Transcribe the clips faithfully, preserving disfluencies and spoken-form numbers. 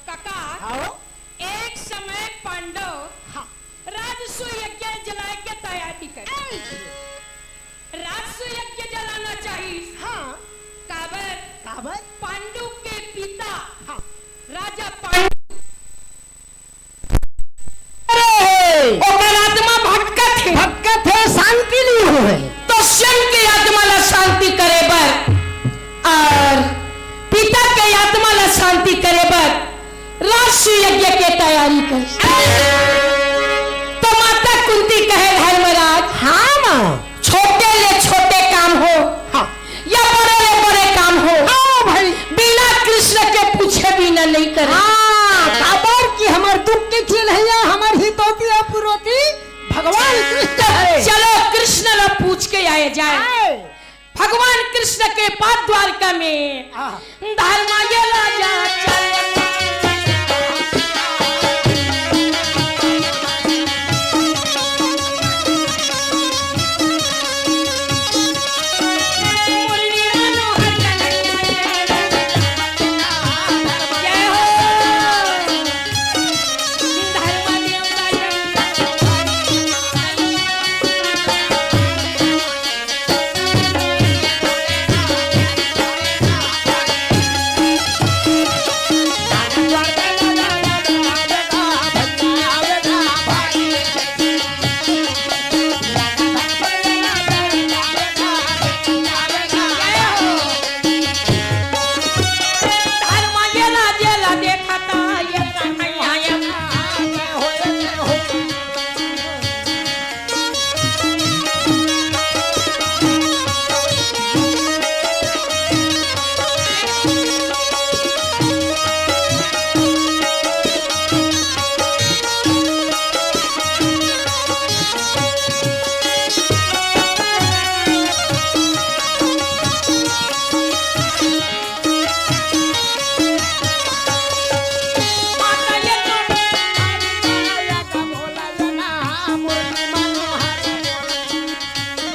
काका, हाँ? एक समय पांडव, हाँ। राजसूय यज्ञ जलाए के तैयारी करे। ऐ! राजसूय यज्ञ जलाना चाहिए। हाँ। काबर? काबर? पांडु के पिता, हाँ। राजा पांडु, अरे! ओकर आत्मा भटकत हे। भटकत हे, शांति नहीं होय। तो स्वयं के आत्मा ला शांति करे बर और पिता के आत्मा ला शांति करे बर राजसूय यज्ञ के तैयारी कर। तो माता कुंती कहे, धर्मराज, हाँ माँ। छोटे ले छोटे काम हो, हाँ। या बड़े ले बड़े काम हो, हाँ भाई। बिना कृष्ण के पूछे बिना नहीं करे। हाँ, काबर कि हमर दुख के झेलइया, हमर हितौती अउ पुरौती भगवान कृष्ण हरे। चलो कृष्ण ला पूछ के आए जाए। आए। भगवान कृष्ण के पाद द्वारका में। आहा। धर्मा ये राजा चल।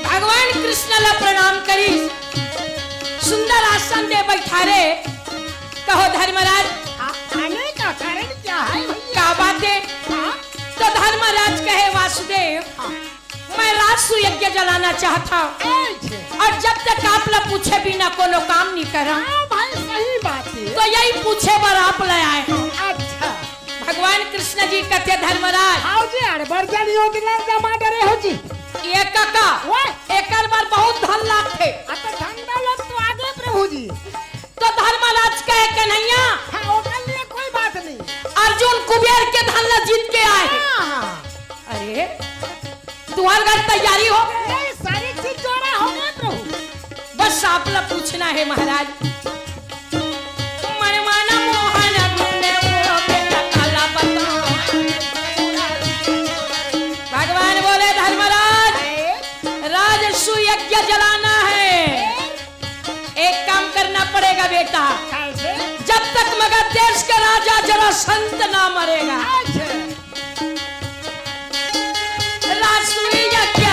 भगवान कृष्ण ला प्रणाम करिस, सुंदर आसन दे बैठारे। कहो धर्मराज, हाँ, आने का कारण क्या है भैया? का बात है? हाँ? तो धर्मराज कहे, वासुदेव, हाँ। मैं राजसूय यज्ञ जलाना चाहत हंव। अच्छा। अउ जब तक आप ला पूछे बिना कोनो काम नहीं करंव। हाँ भाई, सही बात है। तो यही पूछे बर आप ला आए हंव। अच्छा। भगवान कृष्ण जी कथे, धर्मराज। आओ जी, अड़बड़ जन योजना जमा डरे हो जी। ये काका, वाह। एकर बर बहुत धन लागथे। आ तो धन दौलत तो आगे प्रभु जी। तो धर्मराज कहे, कन्हैया। हाँ, ओकर लिए कोई बात नहीं। अर्जुन कुबेर के धन ला जीत के आए। हाँ, हाँ। अरे, तुम्हार घर तैयारी हो गए? नहीं, सारी चीज जोड़ा हो गए प्रभु। बस आप ला पूछना है महाराज। मन माना मोहन गुण वो बेटा काला बताओ। भगवान बोले, धर्मराज, राजसूय यज्ञ जलाना है। एक काम करना पड़ेगा बेटा, कैसे? जब तक मगध देश के राजा जरासंध ना मरेगा। अच्छा। राजसूय यज्ञ।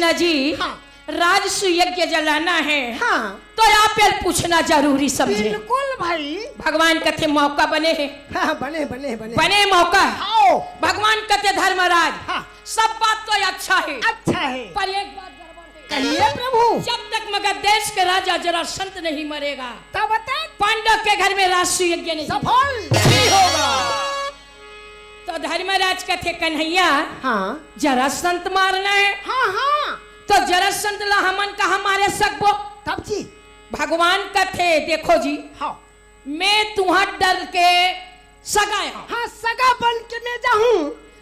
ना जी, हाँ। राजसूय यज्ञ जलाना है, हाँ। तो आप ये पूछना जरूरी समझे। बिल्कुल भाई। भगवान कथे मौका बने हे। हाँ, बने, बने, बने। बने मौका। आओ। भगवान कथे धर्मराज, हाँ। सब बात तो अच्छा है। अच्छा है। पर एक बात गड़बड़ है। कहिए प्रभु। जब तक मगध देश के राजा जरासंध नहीं मरेगा, तब तक पांडव के घर में राजसूय यज्ञ नहीं। सफल नहीं होगा। तो धर्मराज कथे कन्हैया, हाँ। जरासंध मारना है। हाँ, हाँ। तो जरासंध ला हमन कहाँ मारे सकबो? तब जी। भगवान कथे, देखो जी, हाँ। मैं तुहां डर के सगा हूँ। हाँ, सगा बन के मैं जाहूँ।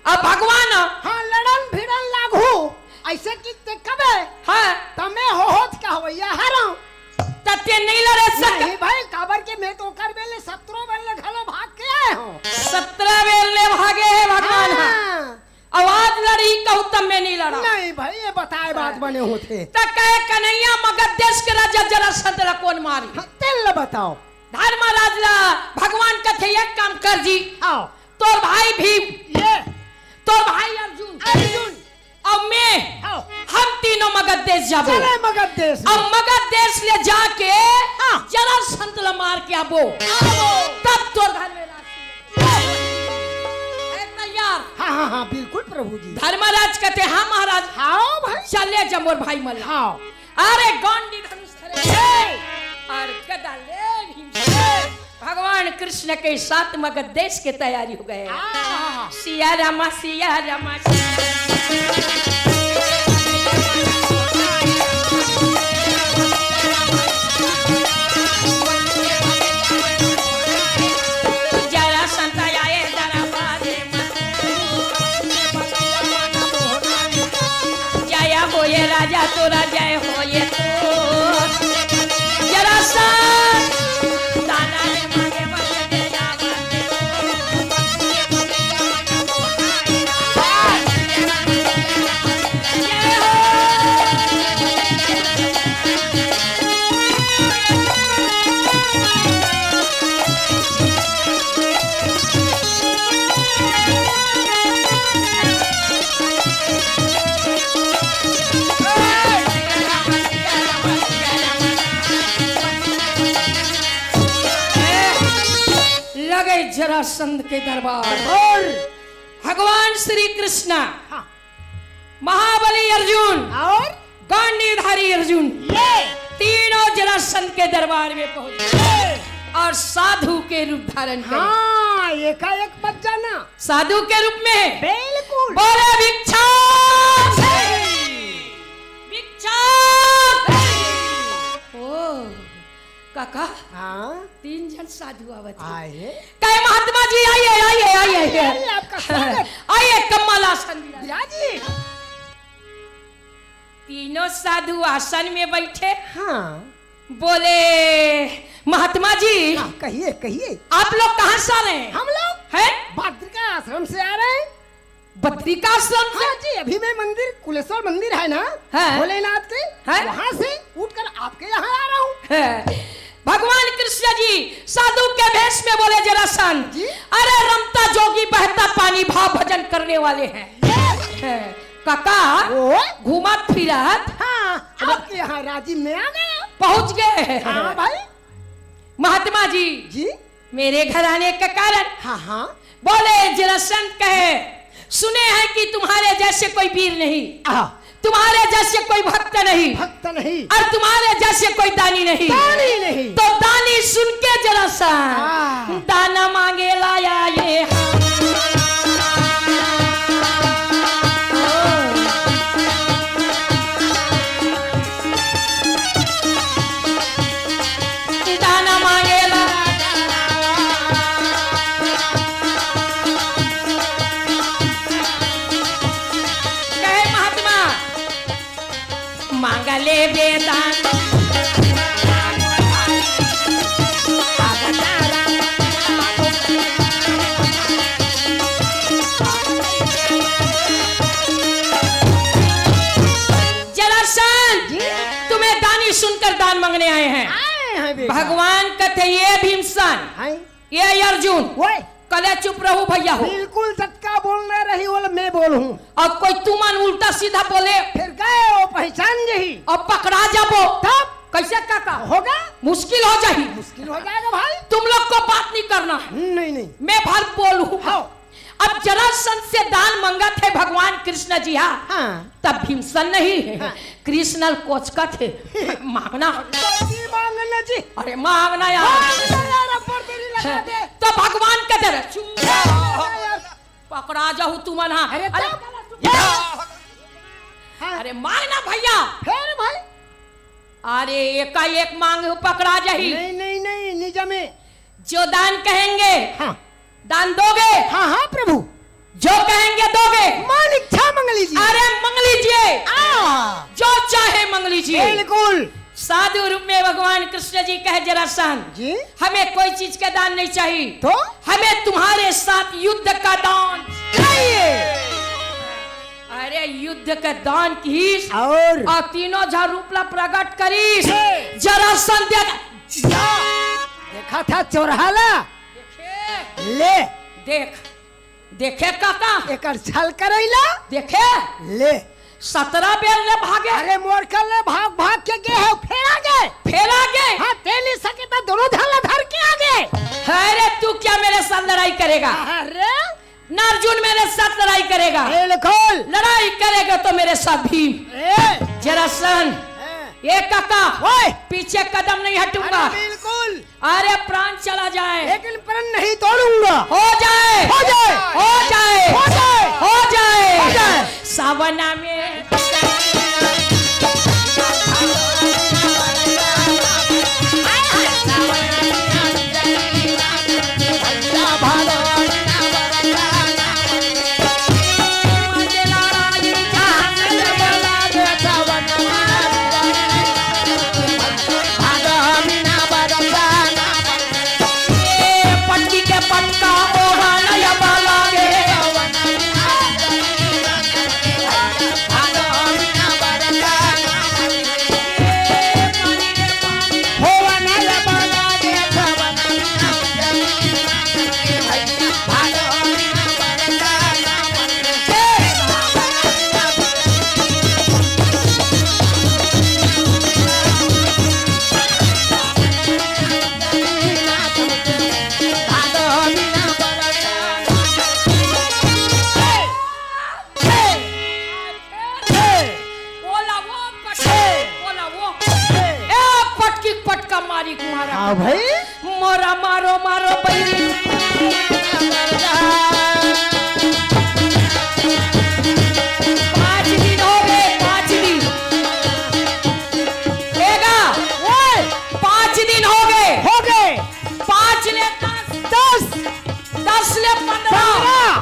अब भगवान हाँ, लड़न भिड़न लागहूँ, ऐसे कि ते कबे हाँ। त मैं होहत का होइया हरहूँ। त ते नहीं लड़े सक नहीं भाई, काबर के मैं तो ओकर बेर ले सत्रह बेर ले घलो भाग के आए हूँ। सत्रह बेर ले भागे हे भगवान। हाँ। अब आज लड़ी कहूँ तब मैं नहीं लड़ा। नहीं भाई, ये बताए बात बने होथे। त कहे कन्हैया मगध देश के राजा जरासंध ला कौन मारी? हाँ, तेल ला बताओ। धर्मराज ला भगवान कथे एक काम कर जी। आओ। तोर भाई भीम, ये। तोर भाई अर्जुन, अर्जुन। और मैं, आओ। हम तीनों मगध देश जाबो। चले मगध देश में। अब मगध देश ले जाके हाँ। जरासंध ला मार के आबो। आओ। तब तोर घर में राज है तैयार। हाँ, हाँ, हाँ, बिल्कुल प्रभु जी। धर्मराज कथे, हाँ महाराज। हाँ भाई। चले जा मोर भाई मन ला। हाँ। अरे गांडी धनुष धरे हे। और गदा ले भीम से। भगवान कृष्ण के साथ मगध देश के तैयारी हो गए। हाँ। सिया रामा, सिया रामा, सिया रामा। जरासंध आए दरबारे में। जय होए राजा तोरा, जय होए तो। जरासंध, दाना रे मांगे बचे दे जावा। जय हो। लगे जरासंध के दरबार और भगवान श्री कृष्णा, हाँ। महाबली अर्जुन और गांडीवधारी अर्जुन, ये। तीनों जरासंध के दरबार में पहुंचे ये। और साधु के रूप धारण करे। हाँ, एकाएक मत जाना। साधु के रूप में बिल्कुल। बोले भिक्षाम। भिक्षाम। ओ, काका, हाँ? तीन झन साधु आवत हे। आए। कहे महात्मा जी, आइए, आइए, आइए, आइए, आइए। आइए, आपका स्वागत। आइए, कमल आसन विराज। विराजिए। तीनों साधु आसन में बैठे। हाँ। बोले, महात्मा जी, हाँ, कहिए, कहिए। आप लोग कहाँ से आ रहे हैं? हम लोग हैं? बद्रिका आश्रम से आ रहे हैं। बद्रिका आश्रम से? हाँ जी, अभी मैं मंदिर, कुलेश्वर मंदिर है ना, हाँ। भोलेनाथ के, हाँ। वहाँ से उठकर आपके यहाँ आ रहा हूँ। हाँ। भगवान कृष्ण जी साधु के भेष में बोले, जरासंध, जी। अरे रमता जोगी बहता पानी, भाव भजन करने वाले हैं। ये। हाँ। काका, ओ? घूमत फिरत हाँ, अब आपके यहाँ राजिम में आ गया। पहुँच गए। हाँ भाई। महात्मा जी, जी। मेरे घर आने का कारण? हाँ, हाँ। बोले, जरासंध कहे, सुने हैं कि तुम्हारे जैसे कोई वीर नहीं, आहा। तुम्हारे जैसे कोई भक्त नहीं, भक्त नहीं। और तुम्हारे जैसे कोई दानी नहीं। दानी नहीं। तो दानी सुन के जरासंध हाँ। दाना मांगे लाया ये। दाना मांगेला। कहे महात्मा, मांगले वेदांत। जरासंध, जी। तुम्हें दानी सुनकर दान मांगने आए हैं। आए हैं बेटा। भगवान कथे, ये भीमसेन, हैं? ये अर्जुन, ओए। कले चुप रहू भैया हो। बिल्कुल जतका बोलना रही, वो मैं बोलहूँ। अब कोई तुमन उल्टा सीधा बोले, फिर गए वो अब पकड़ा जाबो। तब? कैसे काका? होगा। मुश्किल हो जाही। मुश्किल हो जाएगा भाई। तुम लोग को बात नहीं करना है। नहीं, नहीं। मैं भर बोलूं। हाँ। अब जरासंध से दान मंगत हे भगवान कृष्ण जी, हाँ। हाँ। तब भीमसेन नहीं हे। हाँ। कृष्ण ल कोचकत हे। मांगना। जी, मांगना जी। अरे मांगना यार। मांगना यार, ऊपर तेरी लगा दे। तो भगवान कथे रहे, चुप। पकड़ा जाहू तुमन, हाँ। अरे, अरे, तब? हाँ। अरे, मांगना भैया। फिर भाई? अरे, एकाएक मांगहू, पकड़ा जाही। नहीं, नहीं, नहीं, निजा में। जो दान कहेंगे, हाँ। दान दोगे? हाँ, हाँ, प्रभु। जो कहेंगे, दोगे? मन इच्छा मंग लीजिए। अरे, मंग लीजिए। आ। जो चाहे मंग लीजिए। बिल्कुल। साधु रूप में भगवान कृष्ण जी कहे, जरासंध, जी। हमें कोई चीज का दान नहीं चाहिए। तो? हमें तुम्हारे साथ युद्ध का दान चाहिए। अरे, युद्ध का दान किहिस। और? और तीनों झन रूप ला प्रगट करिस। जी। जरासंध देख-, देखा था चोरहा ला। देखे? ले। देख। देखे काका? एकर छल करैला। देखे? ले। सतरा बेर ले भागे। अरे मोर कर ले भाग भाग के गे हे, फेर आ गे। फेर आ गे। हाँ, तें नइ सके त दोनों झन ला धर के आ गे। अरे तू क्या मेरे साथ लड़ाई करेगा? अरे। ना अर्जुन मेरे साथ लड़ाई करेगा। बिल्कुल। लड़ाई करेगा तो मेरे साथ भीम। ए। जरासंध। ए। ए काका। ओए। पीछे कदम नहीं हटूंगा। अरे बिल्कुल। अरे प्राण चला जाए। लेकिन प्रण नहीं तोड़ूंगा। हो जाए। हो जाए। हो जाए। हो जाए। हो जाए। हो जाए। सावन में पटकी के पटका ओढ़ा नया बाला गे। ओला वो पटकी, ओला वो। ए, पटकी पटका मारी कुम्हारा। हाँ भाई। मोरा मारो, मारो बैरी। पाँच दिन हो गए, पाँच दिन। एगा, ओए। पाँच दिन हो गए। हो गए। पाँच ले दस। दस। दस ले पन्द्रह। पन्द्रह।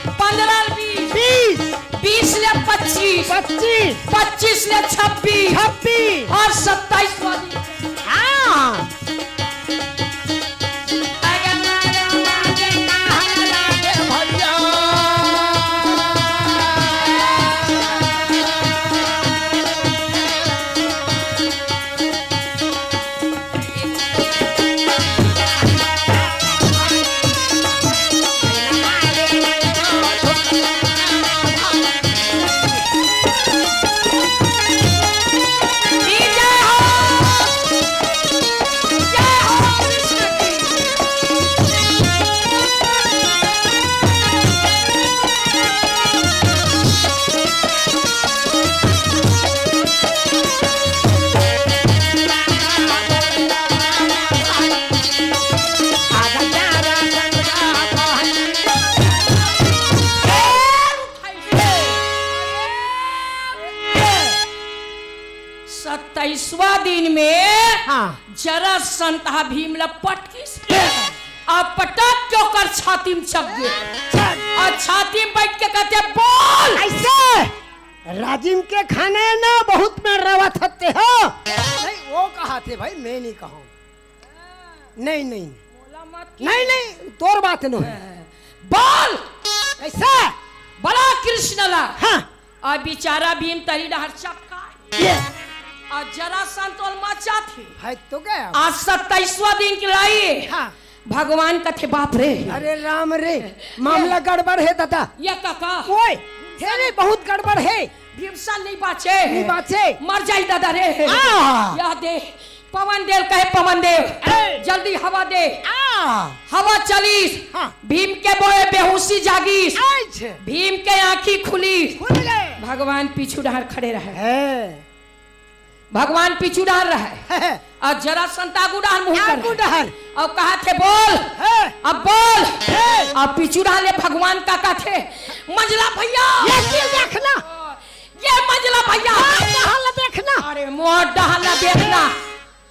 पन्द्रह ले बीस। बीस। बीस ले पच्चीस। पच्चीस। पच्चीस ले छब्बीस। छब्बीस। और सत्ताईस वाली। हाँ। सत्ताईसवाँ दिन में हाँ। जरासंध ह भीम ला पटकिस। अब पटक के ओकर छाती में चघ गे। अउ छाती में बइठ के कथे, "बोल।" अइसे राजिम के खाना हे ना, बहुत में रवत हते हो। नहीं, वो कहाथे भाई, मैं नहीं कहूँ। नहीं, नहीं। मोला मत नहीं, नहीं, तोर बात नोहे। बोल। कइसे? बला कृष्ण ला। हाँ। अउ बिचारा भीम तरी डहर चक्का। ये। अउ जरासंध ओला मचाथे। हे तो गया। आज सत्ताईसवाँ दिन के लड़ाई हे। हाँ। भगवान कथे, "बाप रे।" अरे राम रे, मामला गड़बड़ हे दादा। ये काका। ओए। हे रे, बहुत गड़बड़ हे। भीमसेन नहीं बाँचे। नहीं बाँचे। मर जाई दादा रे। आ। या दे, पवन देव कहे, पवन देव, ए। जल्दी हवा दे। आ। हवा चलिस। हाँ। भीम के बोए बेहोशी जागिस। अच्छा। भीम के आँखी खुलिस। खुल गए। भगवान पीछू डहर खड़े रहे। हे। भगवान पीछू डहर रहे। हे। अउ जरासंध आगू डहर मुँह कर आगू डहर। अउ कहथे, "बोल।" हे। अब बोल। हे। अब पीछू डहर ले भगवान का कहथे, "मंझला भइया।" ये चीज देखना। ये मंझला भइया। मोर डहर ला देखना। अरे, मोर डहर ला देखना।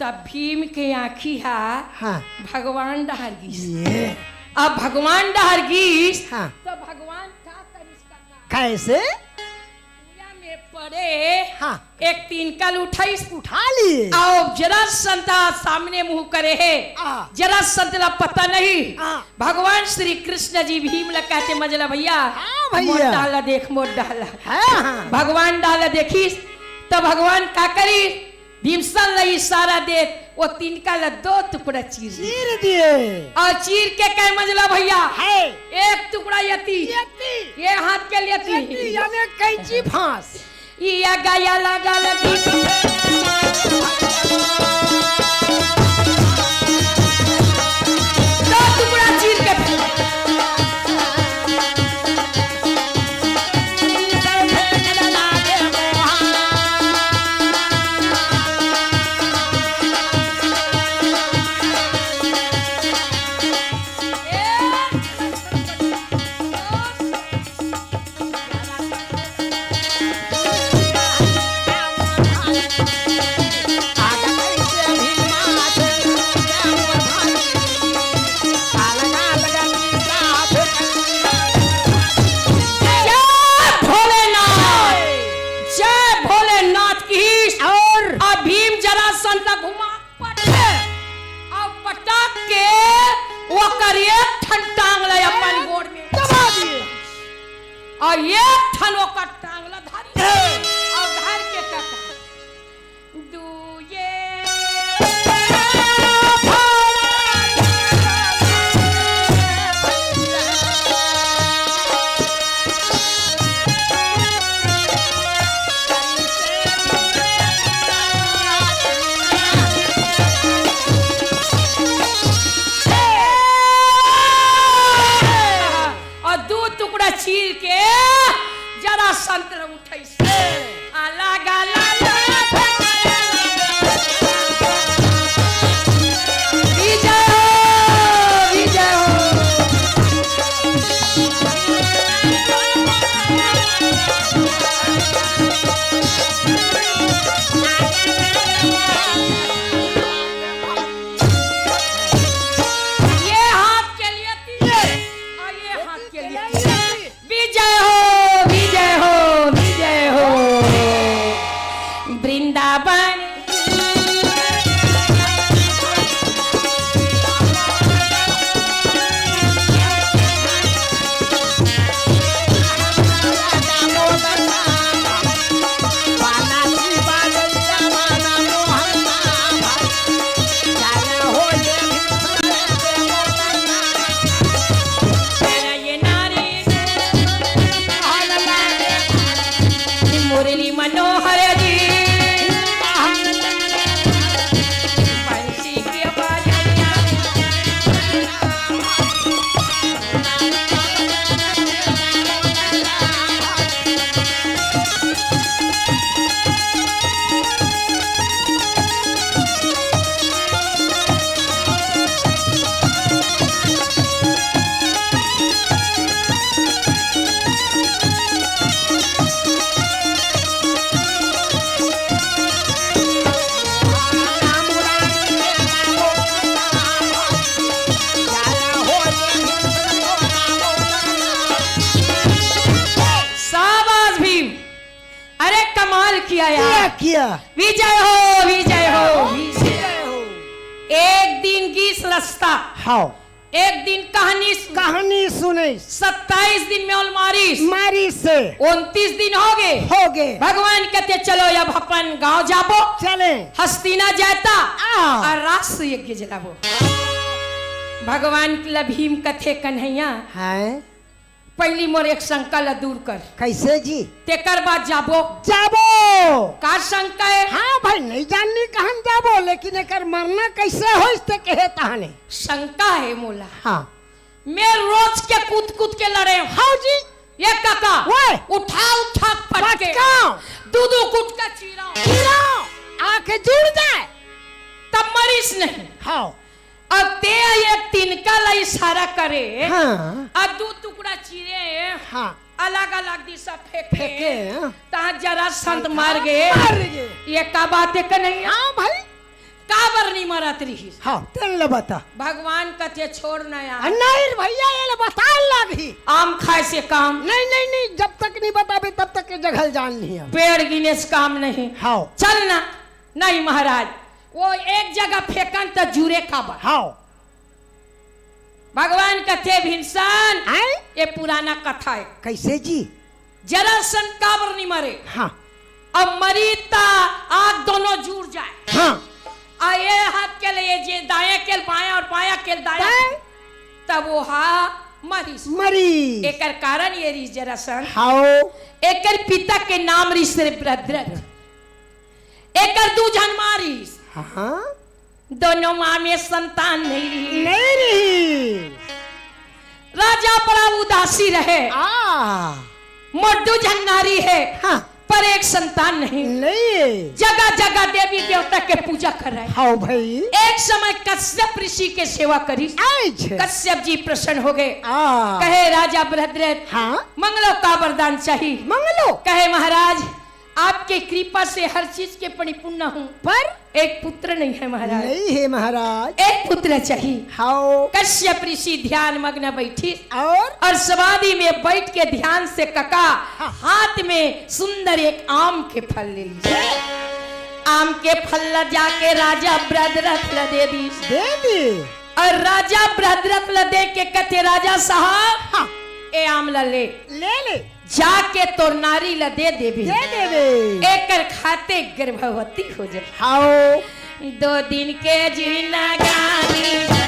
तब भीम के आँखी हा हाँ। भगवान डहर गिस। ये। अब भगवान डहर गिस, हाँ। तो भगवान का करिस काका? कैसे? कुइयाँ में पड़े, हाँ। एक तिनका ल उठाइस। उठा लिए। अउ जरासंध सामने मुँह करे हे। हाँ। जरासंध ला पता नहीं। हाँ। भगवान श्री कृष्ण जी भीम ला कहथे, "मंझला भइया, हाँ भइया। मोर डहर ला देख, मोर डहर ला।" हाँ, हाँ। भगवान डहर ला देखिस, त भगवान का करिस? भीमसेन ला इशारा देत, वो तिनका ला दो टुकड़ा चीर दिए। चीर दिए। अउ चीर के कहे, "मंझला भइया, हे। एक टुकड़ा यति, यति। ये हाथ के लिए यति।" यति, यानी कैंची फांस। इया गाया लगा लगी। दो टुकड़ा चीर के फेंक। जय भोलेनाथ, जय भोलेनाथ की। और अउ भीम जरासंध ला घुमा पटक, अउ पटक के ओकर एक ठन टांग ला अपन गोड़ में दबा दिए। अउ एक ठन ओकर टांग ला धर, अउ धर के कहा, "दुये अउ दू टुकड़ा चीर के जरासंध ला उठाइस।" अलग, अलग। विजय हो, विजय हो। ये हाथ के लिए तीन, और ये हाथ के लिए तीन। विजय हो, विजय हो, विजय हो। वृंदावन। मुरली मनोहर जी। बंसी के बजैया। शाबाश भीम, अरे कमाल किया यार। किया, किया। विजय हो, विजय हो, विजय हो। एक दिन गिस रस्ता। हाँ। एक दिन कहानी सुन। कहानी सुने। सत्ताईस दिन में ओला मारिस। मारिस से। उनतीस दिन हो गे। हो गे। भगवान कहथे, "चलो अब अपन गांव जाबो।" चले। हस्तिना जाता। आ। अउ रास यज्ञ जलाबो। भगवान ला भीम कहथे, "कन्हैया।" हैं? पहिली मोर एक शंका ला दूर कर। कइसे जी? तेकर बाद जाबो। जाबो। का शंका हे? हाँ भाई, नइ जाननी कहन जाबो, लेकिन एकर मरना कइसे होइस ते कहे तहने। शंका हे मोला। हाँ। मैं रोज के कूद कूद के लड़े हँव। हाँ जी। ये काका, ओए। उठा उठा पटके। पटका। दू दू गुटका चीरा। चीरा। आके जुड़ जाए। तब मरिस नहीं। हाँ। अब ते एक तिनका ला इशारा करे, हाँ। अउ दू टुकड़ा चीरे, हाँ। अलग-अलग दिशा फेंके, फेंके, हाँ। तहाँ जरासंध मर गे। मर गे। ये का बात हे कन्हैया? हाँ भाई। काबर नइ मरत रिहिस? हाँ, तेन ले बता। भगवान कथे छोड़ न यार। आ, नहीं रे भैया, ये ले बताए लागही। आम खाए से काम। नहीं, नहीं, नहीं, जब तक नइ बताबे, तब तक के जघा ल जान लिही। पेड़ गिने से काम नहीं। हाँ। चल ना। नहीं महाराज, वो एक जगह फेंकन त जुरे काबर। हाँ। भगवान कथे भीमसेन, आय? ये पुराना कथा हे। कइसे जी? जरासंध काबर नइ मरे? हाँ। अब मरी त आँख दोनों जुड़ जाए। हाँ। अउ ये हाथ के ले, ये दायाँ के ले बायाँ अउ बायाँ के ले दायाँ। दायाँ। तब वो हा मरिस। मरिस। एकर कारण ये रिहिस जरासंध। हाँ। एकर पिता के नाम रिहिस रे बृहद्रथ। एकर दू झन माँ रिहिस। हाँ। दोनों माँ में संतान नहीं रही। नहीं रही। राजा बड़ा उदासी रहे। आ। मोर दू झन नारी हे, हाँ। पर एक संतान नहीं। नहीं। जगह जगह देवी देवता के पूजा करे। हाँ भाई। एक समय कश्यप ऋषि के सेवा करिस। आइछ। कश्यप जी प्रसन्न हो गए। आ। कहे, "राजा बृहद्रथ, हाँ। मंगलो का वरदान चाही?" मंगलो। कहे, महाराज, आपके कृपा से हर चीज के परिपूर्ण हूँ, पर एक पुत्र नहीं है महाराज। नहीं है महाराज। एक पुत्र चाहिए। हाँ। कश्यप ऋषि ध्यान मग्न बैठी और? और समाधि में बैठ के ध्यान से कका हाँ। हाथ में सुंदर एक आम के फल ले लीजिए। आम के फल ला जाके राजा बृहद्रथ ला दे दी। दे दी। और राजा बृहद्रथ ला दे के कथे, "राजा साहब, हाँ। ए आम ला ले।" ले ले। जाके तोर नारी ला दे देबे। दे देबे। एकर खाते गर्भवती हो जाए। हाओ। दो दिन के जिनगानी।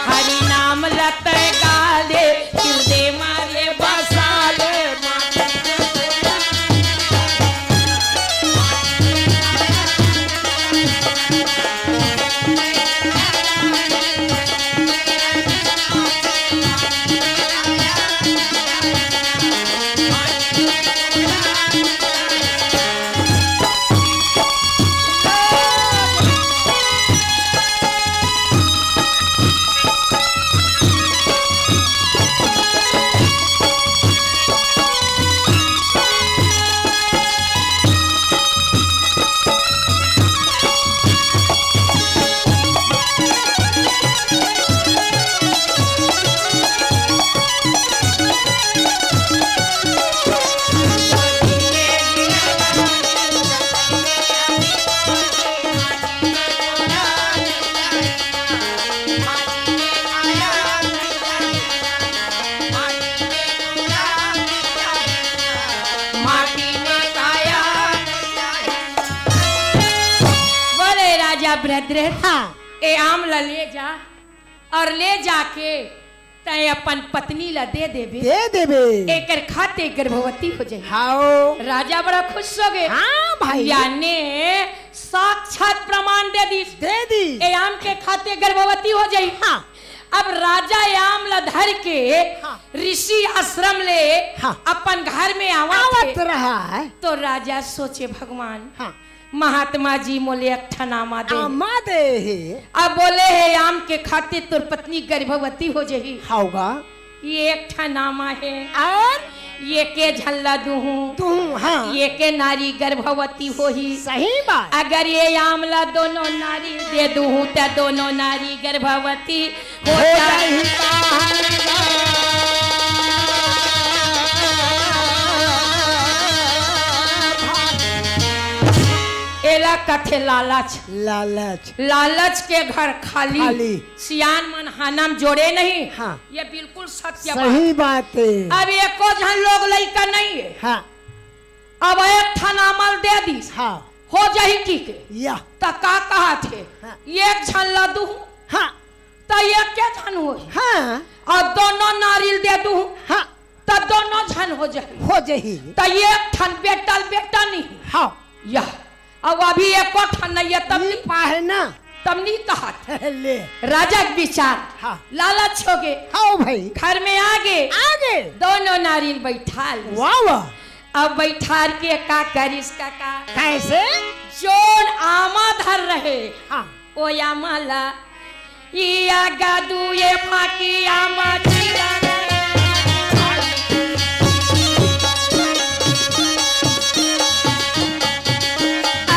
हरि नाम लत गाले, हिरदे मारे बसाले। बोले राजा बृहद्रथ, हाँ। ए आम ला ले जा और ले जाके तैं अपन पत्नी ला दे देबे। दे देबे। एकर खाते गर्भवती हो जाए। हाओ। राजा बड़ा खुश हो गए। हाँ भाई। याने साक्षात प्रमाण दे दी। दे दी। ए आम के खाते गर्भवती हो जाई। हाँ। अब राजा ए आम ला धर के हाँ। ऋषि आश्रम ले हाँ। अपन घर में आवत आवत हे। रहा है। तो राजा सोचे, भगवान, हाँ। महात्मा जी मोले एक ठन आमा दे। आमा दे हे। अब बोले हे, आम के खाते तोर पत्नी गर्भवती हो जाही। होगा। ये एक ठन आमा हे। अउ? ये के झन ला दूहूँ। दूहूँ, हाँ। ये के नारी गर्भवती होही। सही बात। अगर ये आम ला दोनों नारी दे दूहूँ, त दोनों नारी गर्भवती हो हो जाही। जाही। एला कथे लालच। लालच। लालच के घर खाली। खाली। सियान मन हाना म जोड़े नहीं। हाँ। ये बिल्कुल सत्य बात। सही बात हे। अब एको झन लोग लइका नहीं हे। हाँ। अब एक ठन आमा ल दे दिस। हाँ। हो जाही ठीक हे। या। त का कहत हे? हाँ। एक झन ला दूहूँ। हाँ। त एक के झन होही। हाँ। अउ दोनों नारी ल दे दूहूँ। हाँ। त दोनों झन हो जाही। हो जाही। त एक ठन बेटा ल बेटा नहीं। हाँ। या। अब अभी एको ठन नहीं हे, तब नहीं पाहे ना। तब नहीं कहत। ले। राजा के विचार। हाँ। लालच होगे। हाँ भाई। घर में आगे। आगे। दोनों नारी ल बइठाल। वाह, वाह। अब बइठार के का करिस काका? कैसे? जोन आमा धर रहे। हाँ। ओ आमा ला, ई आगा दू ये फाकी आमा चिरा।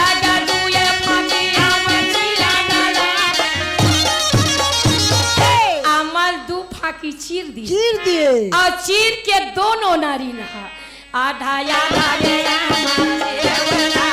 आगा दू ये फाकी आमा चिरा ना ला। आमा ल दू फाकी चीर दिस। चीर दिए। अउ चीर के दोनों नारी नहा आधा आधा रे रामा देवरा।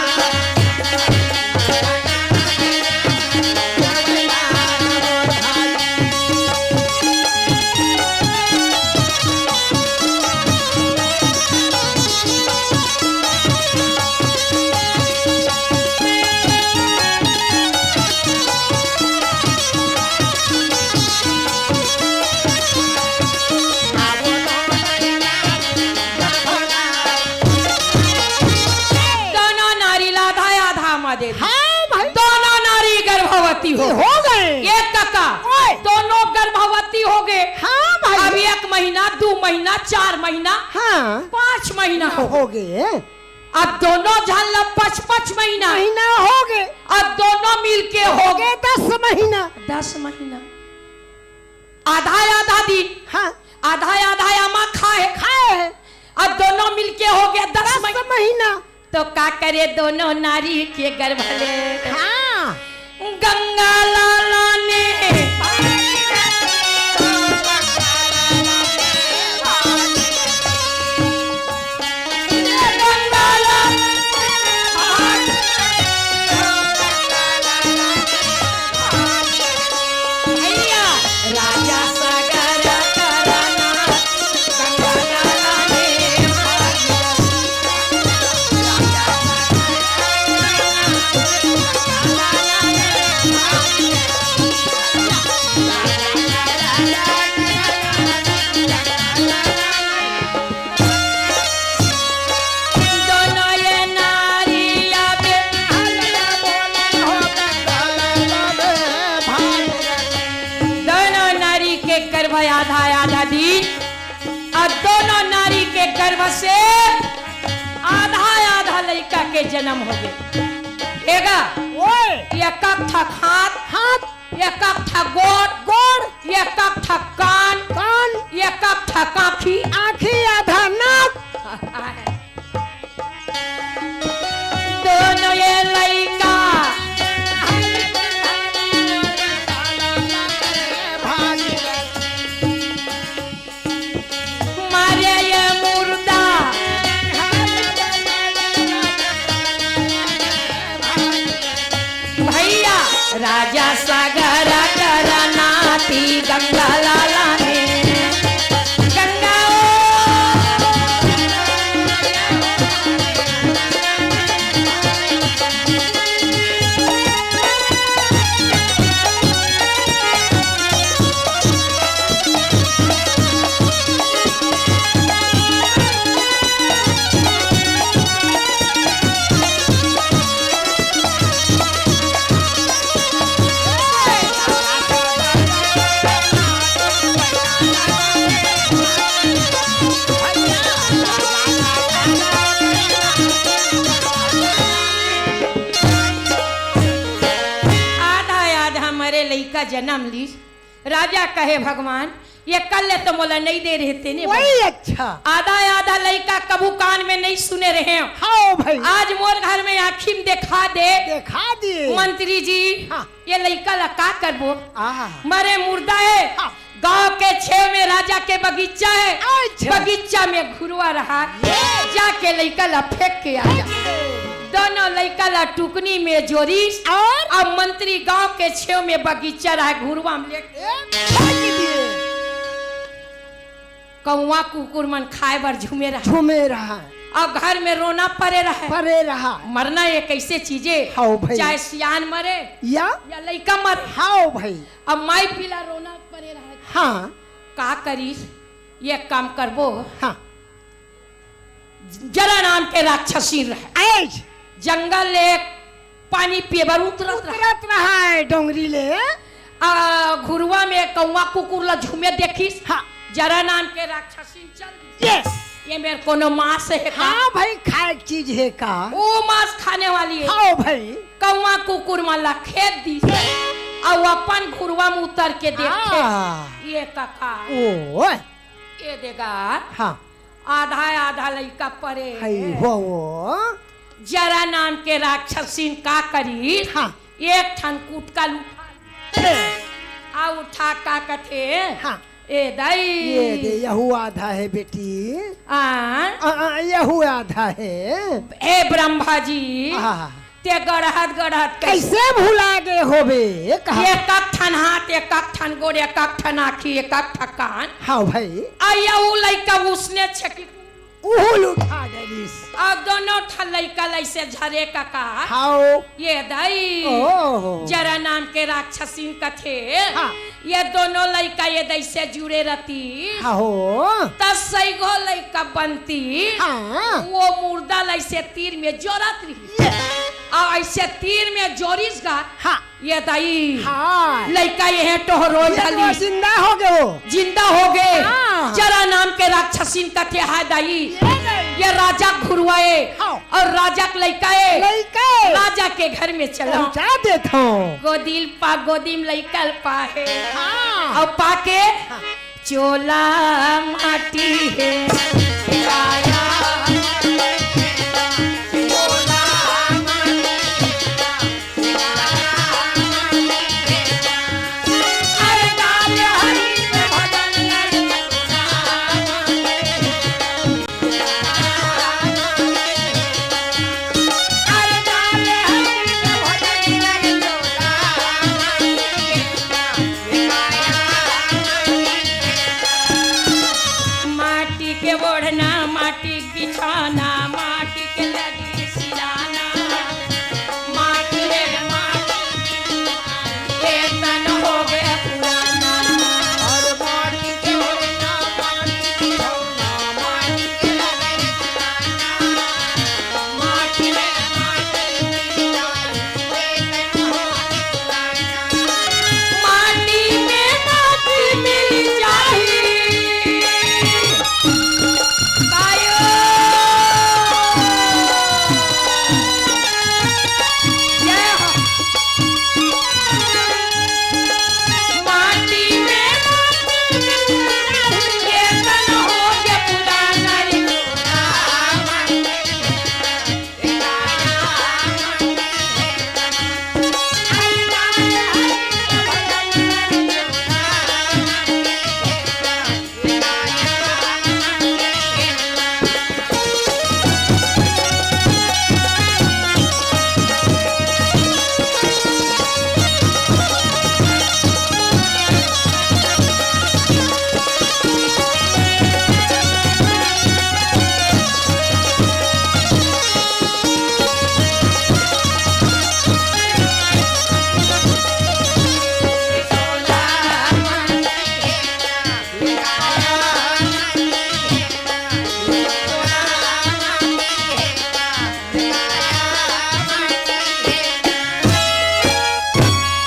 दोनों नारी ला आधा आधा म दे दे। हाँ भाई। दोनों नारी गर्भवती हो ये गए। हो गए। ये काका, ओए। दोनों गर्भवती होगे। हाँ भाई। अब एक महीना, दू महीना, चार महीना, हाँ। पाँच महीना हो होगे। अब दोनों झन ला पाँच पाँच महीना। महीना होगे। अब दोनों मिलके होगे। होगे दस महीना। दस महीना। आधा आधा दिन। हाँ। आधा आधा आमा खाए। खाए। अब दोनों मिलके होगे दस दस मही-, महीना। तो का करे दोनों नारी के गर्भ ले? हाँ। गंगा लाला ने भैया, राजा सागर करना, गंगा लाला ने दोनों ये नारी आबे। दोनों नारी के गर्भ आधा आधा दिन, अउ दोनों नारी के गर्भ से आधा आधा लइका के जनम होगे। एगा, ओए। एक कक ठक हाथ, हाथ। एक कक ठक गोड़, गोड़। एक कक ठक कान, कान। एक कक ठक आँखी, आँखी आधा नाक। दोनों ये लइका मारे ये मुर्दा। भैया, राजा सागर करनाती गंगा लाला ने। गंगा ओ। आधा आधा मरे लइका जनम लीस। राजा कहे, "भगवान, ये कल ले तो मोला नइ दे रहे तेने वही बने। अच्छा। आधा आधा लइका कभू कान में नइ सुने रहे हो। हाँ भाई। आज मोर घर में आँखी में देखा दे।" देखा दिए। मंत्री जी, हाँ। ये लइका ला का करबो? आहा। मरे मुर्दा है। हाँ। गांव के छेव में राजा के बगीचा है। अच्छा। बगीचा में घुरवा रहा। ये। जाके लइका ला फेंक के आ जा। फेंक दे। दोनों लइका ला टुकनी में जोरिस। और? अब मंत्री गांव के छेव में बगीचा रहा, घुरवा में लेके ए, फेंक दिए। कौवा कुकुर मन खाए बर झूमे रहा। झूमे रहा। अब घर में रोना परे रहा। परे रहा। मरना ये कैसे चीजे? हाओ भाई। चाहे सियान मरे या? या लइका मरे। हाओ भाई। अब माई पीला रोना परे रहा। हाँ। का करिस? ये काम करबो। हाँ। जरा नाम के राक्षसी रहे। ऐज। जंगल ले पानी पिए बर उतरत रहे। उतरत रहा है डोंगरी ले। आ, घुरवा में कौवा कुकुर ला झूमे देखिस। हाँ। जरा नाम के राक्षसी चल दी। यस। ये मेर कोनो मांस है का? हाँ भाई, खाए के चीज है का? वो मांस खाने वाली है। हाँ भाई। कौवा कुकुर मन ला खेद दी। अउ अपन घुरवा में उतर के देखे। हाँ। ये कका। ओ। ये देगा। हाँ। आधा आधा लइका परे। हई हो वो। जरा नाम के राक्षसीन का करी? हाँ। एक ठन कुटका ल उठा ले। ए। आ उठा का कथे? हाँ। ए दाई। ये दे, यहू आधा है बेटी। आ? आ, आ, यहू आधा है। ए ब्रह्मा जी। आहा। ते गढ़त गढ़त कैसे कैसे भुला गे होबे? कहा एक एक ठन हाथ, एक एक ठन गोड़, एक एक ठन आँखी, एक एक ठन कान। हाँ भाई। आ यहू लइका उसने छकी उहुल उठा डरिस। आ दोनों ठन लइका लइसे झरे कका। हाओ। ये दाई। ओहो। जरा नाम के राक्षसीन कथे। हाँ। ये दोनों लइका ये दइसे जुड़े रहती। हाओ। त सैगो लइका बनती। हाँ। वो मुर्दा लइसे तीर में जोरत रही। ये। आ ऐसे तीर में जोरिस गा। हाँ। ये दाई, हाँ। लइका ये है टोहरोल ये तो ढली। जिंदा हो गए वो। जिंदा हो गए। हाँ। जरा नाम के राक्षसीन कथे, "हाय दाई, ये दाई। ये राजा घुरवाए हाँ। और राजा के लइका है। लइका है। राजा के घर में चलो।" पहुंचा देत हूँ। गोदिल पा, गोदिम लइका ल पाहे। हाँ। और पाके हाँ। चोला माटी हे, काया माटी हे, चोला माटी हे, काया माटी हे। अरे काले हरि के भजन करे, चोला माटी हे। माटी के ओढ़ना, माटी के बिछाना, माटी के लगी सिराना, माटी रे माटी, ये तन हो गया पुराना। और माटी के ओढ़ना, माटी के बिछाना, माटी के लगी सिराना, माटी रे माटी, माटी में माटी मिल जाही। आयो। जय हो। माटी में माटी मिल जाही। ये तन हो गया पुराना रे।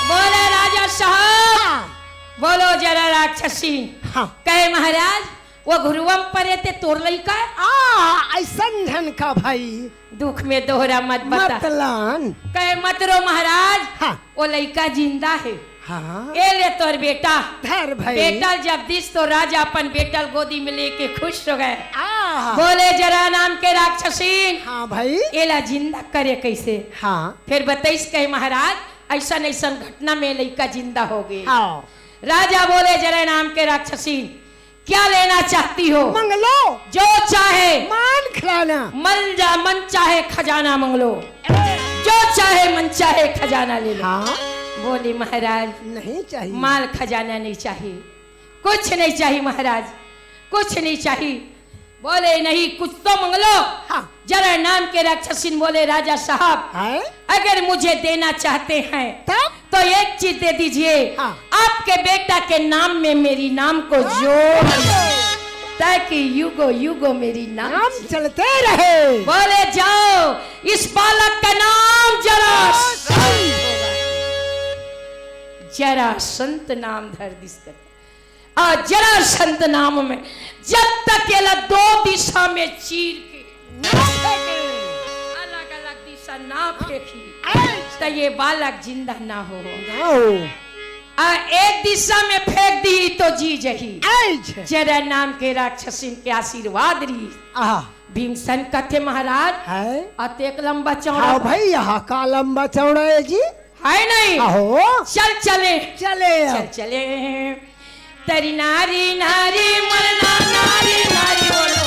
बोले राजा साहब, हाँ। बोलो जरा राक्षसी। हाँ। कहे महाराज, वो घुरुवम परे ते तोर लइका है? आ, ऐसन झन का भाई। दुख में दोहरा मत बता। मत लान। कहे मत रो महाराज, हाँ। वो लइका जिंदा है। हाँ। ए ले तोर बेटा। धर भाई। बेटा ल जब दिस तो राजा अपन बेटा ल गोदी में लेके खुश हो गए। आहा। बोले, "जरा नाम के राक्षसीन, हाँ भाई। एला जिंदा करे कैसे?" हाँ। फिर बतइस कहे, "महाराज, ऐसन ऐसन घटना में लइका जिंदा हो गए।" हाँ। राजा बोले, "जरा नाम के राक्षसीन, क्या लेना चाहती हो?" मंगलो। "जो चाहे मान खिलाना। मन जा, मन चाहे खजाना मंगलो। जो चाहे मन चाहे खजाना ले लो।" हाँ। बोली, "महाराज, नहीं चाहिए। माल खजाना नहीं चाहिए, कुछ नहीं चाहिए महाराज, कुछ नहीं चाहिए।" बोले, "नहीं, कुछ तो मंगलो।" हाँ। जरा नाम के राक्षसीन बोले, "राजा साहब, हैं? अगर मुझे देना चाहते हैं तब? तो एक चीज दे दीजिए, हाँ। आपके बेटा के नाम में मेरी नाम को जोड़ दो, ताकि युगों युगों मेरी नाम नाम चलते रहे।" बोले, "जाओ, इस बालक का नाम जरा जरासंत नाम धर दिस कर।" आ जरासंत नाम में जब तक एला दो दिशा में चीर के अलग-अलग दिशा ना फेंकी, त ये बालक जिंदा ना हो। ना हो। आ एक दिशा में फेंक दी तो जी जही। जरा नाम के राक्षसिन के आशीर्वाद रही। आहा। भीमसेन कथे, "महाराज, है? अतेक लंबा चौड़ा हाँ भाई, यहाँ का लंबा चौड़ा है जी? है नहीं? आहो। चल चले।" चले। चल चले। तरी नारी नारी मरना नारी नारी बोलो।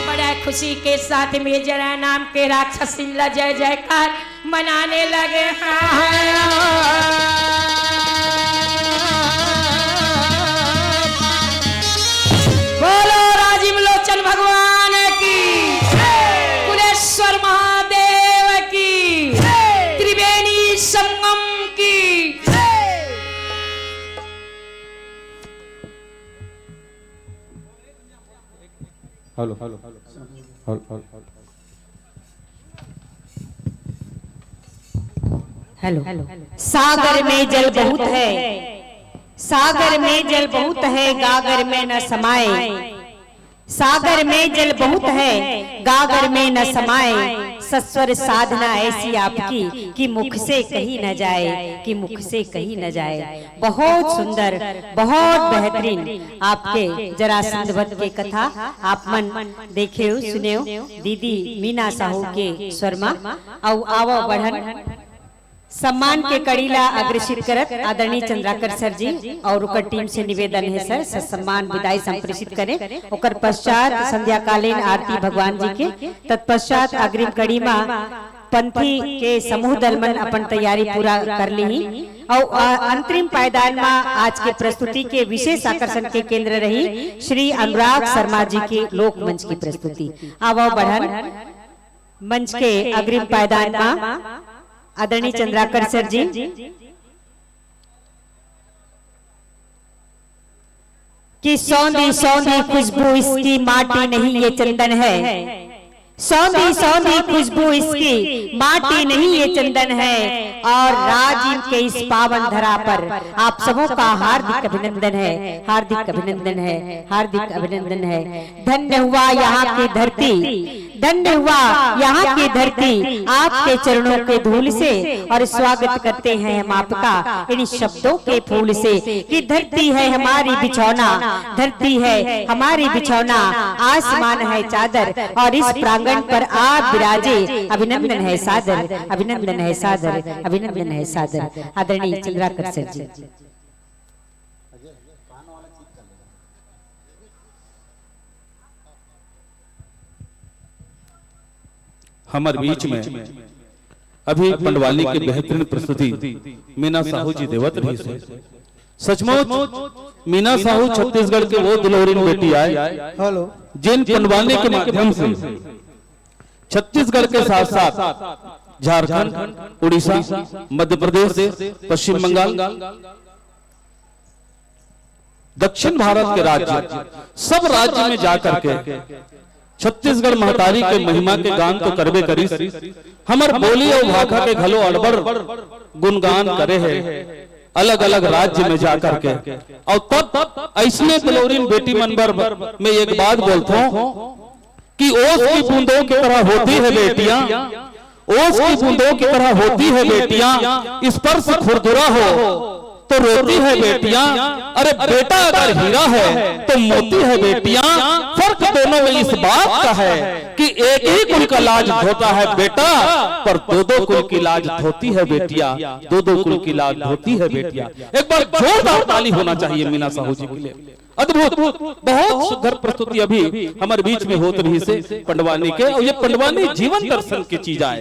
बड़ा खुशी के साथ में जरा नाम के राक्षसिन ला जय जयकार मनाने लगे हैं। बोलो राजीव लोचन भगवान की, कुलेश्वर महादेव की, त्रिवेणी संगम की। Hello, hello, hello, hello. Hello. सागर में जल बहुत है, सागर में जल बहुत है, गागर में न समाए। सागर में जल बहुत है, गागर में न समाए। सस्वर साधना ऐसी आपकी कि मुख से कही न जाए, कि मुख से कही न जाए। बहुत सुंदर, बहुत बेहतरीन आपके जरासंध वध के कथा आप मन देखेव, सुनेव। दीदी मीना साहू के स्वर म अउ आवा बढ़न सम्मान के कड़ी ला अग्रेसित करत आदरणीय चंद्राकर सर जी अउ ओकर टीम से निवेदन हे सर, ससम्मान विदाई संप्रेषित करें। ओकर पश्चात संध्याकालीन आरती भगवान जी के, तत्पश्चात अग्रिम कड़ी मा पंथी के समूह दल मन अपन तैयारी पूरा कर लिही। अउ, अ, अंतरिम पायदान मा आज के प्रस्तुति के विशेष आकर्षण के केंद्र रही श्री अनुराग शर्मा जी के लोकमंच की प्रस्तुति। आवा बढ़न मंच के अग्रिम पायदान मा आदरणीय चंद्राकर सर जी। कि सौंधी सौंधी खुशबू इसकी माटी नहीं, ये चंदन है। सौंधी सौंधी खुशबू इसकी, माटी नहीं ये चंदन है। और राज इनके इस पावन धरा पर आप सबों का हार्दिक अभिनंदन है, हार्दिक अभिनंदन है, हार्दिक अभिनंदन है। धन्य हुआ यहाँ की धरती, धन्य हुआ यहाँ की धरती आपके चरणों के धूल से। और स्वागत करते हैं हम आपका इन शब्दों के फूल से कि धरती है हमारी बिछौना, धरती है हमारी बिछौना, आसमान है चादर, और इस प्रांगण पर आप विराजे। अभिनंदन है सादर, अभिनंदन है सादर, अभिनंदन है सादर। आदरणीय चंद्राकर सर जी। हमर बीच में अभी पंडवानी के बेहतरीन प्रस्तुति मीना साहू जी देवत रहिस हे। सचमुच मीना साहू छत्तीसगढ़ के वो दुलौरिन बेटी आय, हेलो। जेन पंडवानी के माध्यम से छत्तीसगढ़ के साथ साथ झारखंड, उड़ीसा, मध्य प्रदेश, पश्चिम बंगाल, दक्षिण भारत के राज्य, सब राज्य में जा करके छत्तीसगढ़ महतारी के महिमा के गान तो करबे करिस, हमर बोली अउ भाखा के घलो अड़बड़ गुणगान करे हे, अलग-अलग राज्य में जा करके। अउ तब अइसने दुलौरिन बेटी मन बर मैं एक बात बोलथों कि ओस की बूंदों की तरह होती है बेटियां, ओस की बूंदों की तरह होती है बेटियां, स्पर्श खुरदुरा हो तो रोती है बेटियां। अरे बेटा अगर हीरा है तो मोती है बेटियां, फर्क दोनों में इस बात का है कि एक ही कुल का लाज धोता है बेटा, पर दो दो कुल की लाज धोती है बेटियां, दो दो कुल की लाज धोती है बेटियां। एक बार जोरदार ताली होना चाहिए मीना साहू जी के लिए। अद्भुत, बहुत सुघर प्रस्तुति अभी हमर बीच में होत रहिस हे पंडवानी के, अउ ये पंडवानी जीवन दर्शन के चीज आय।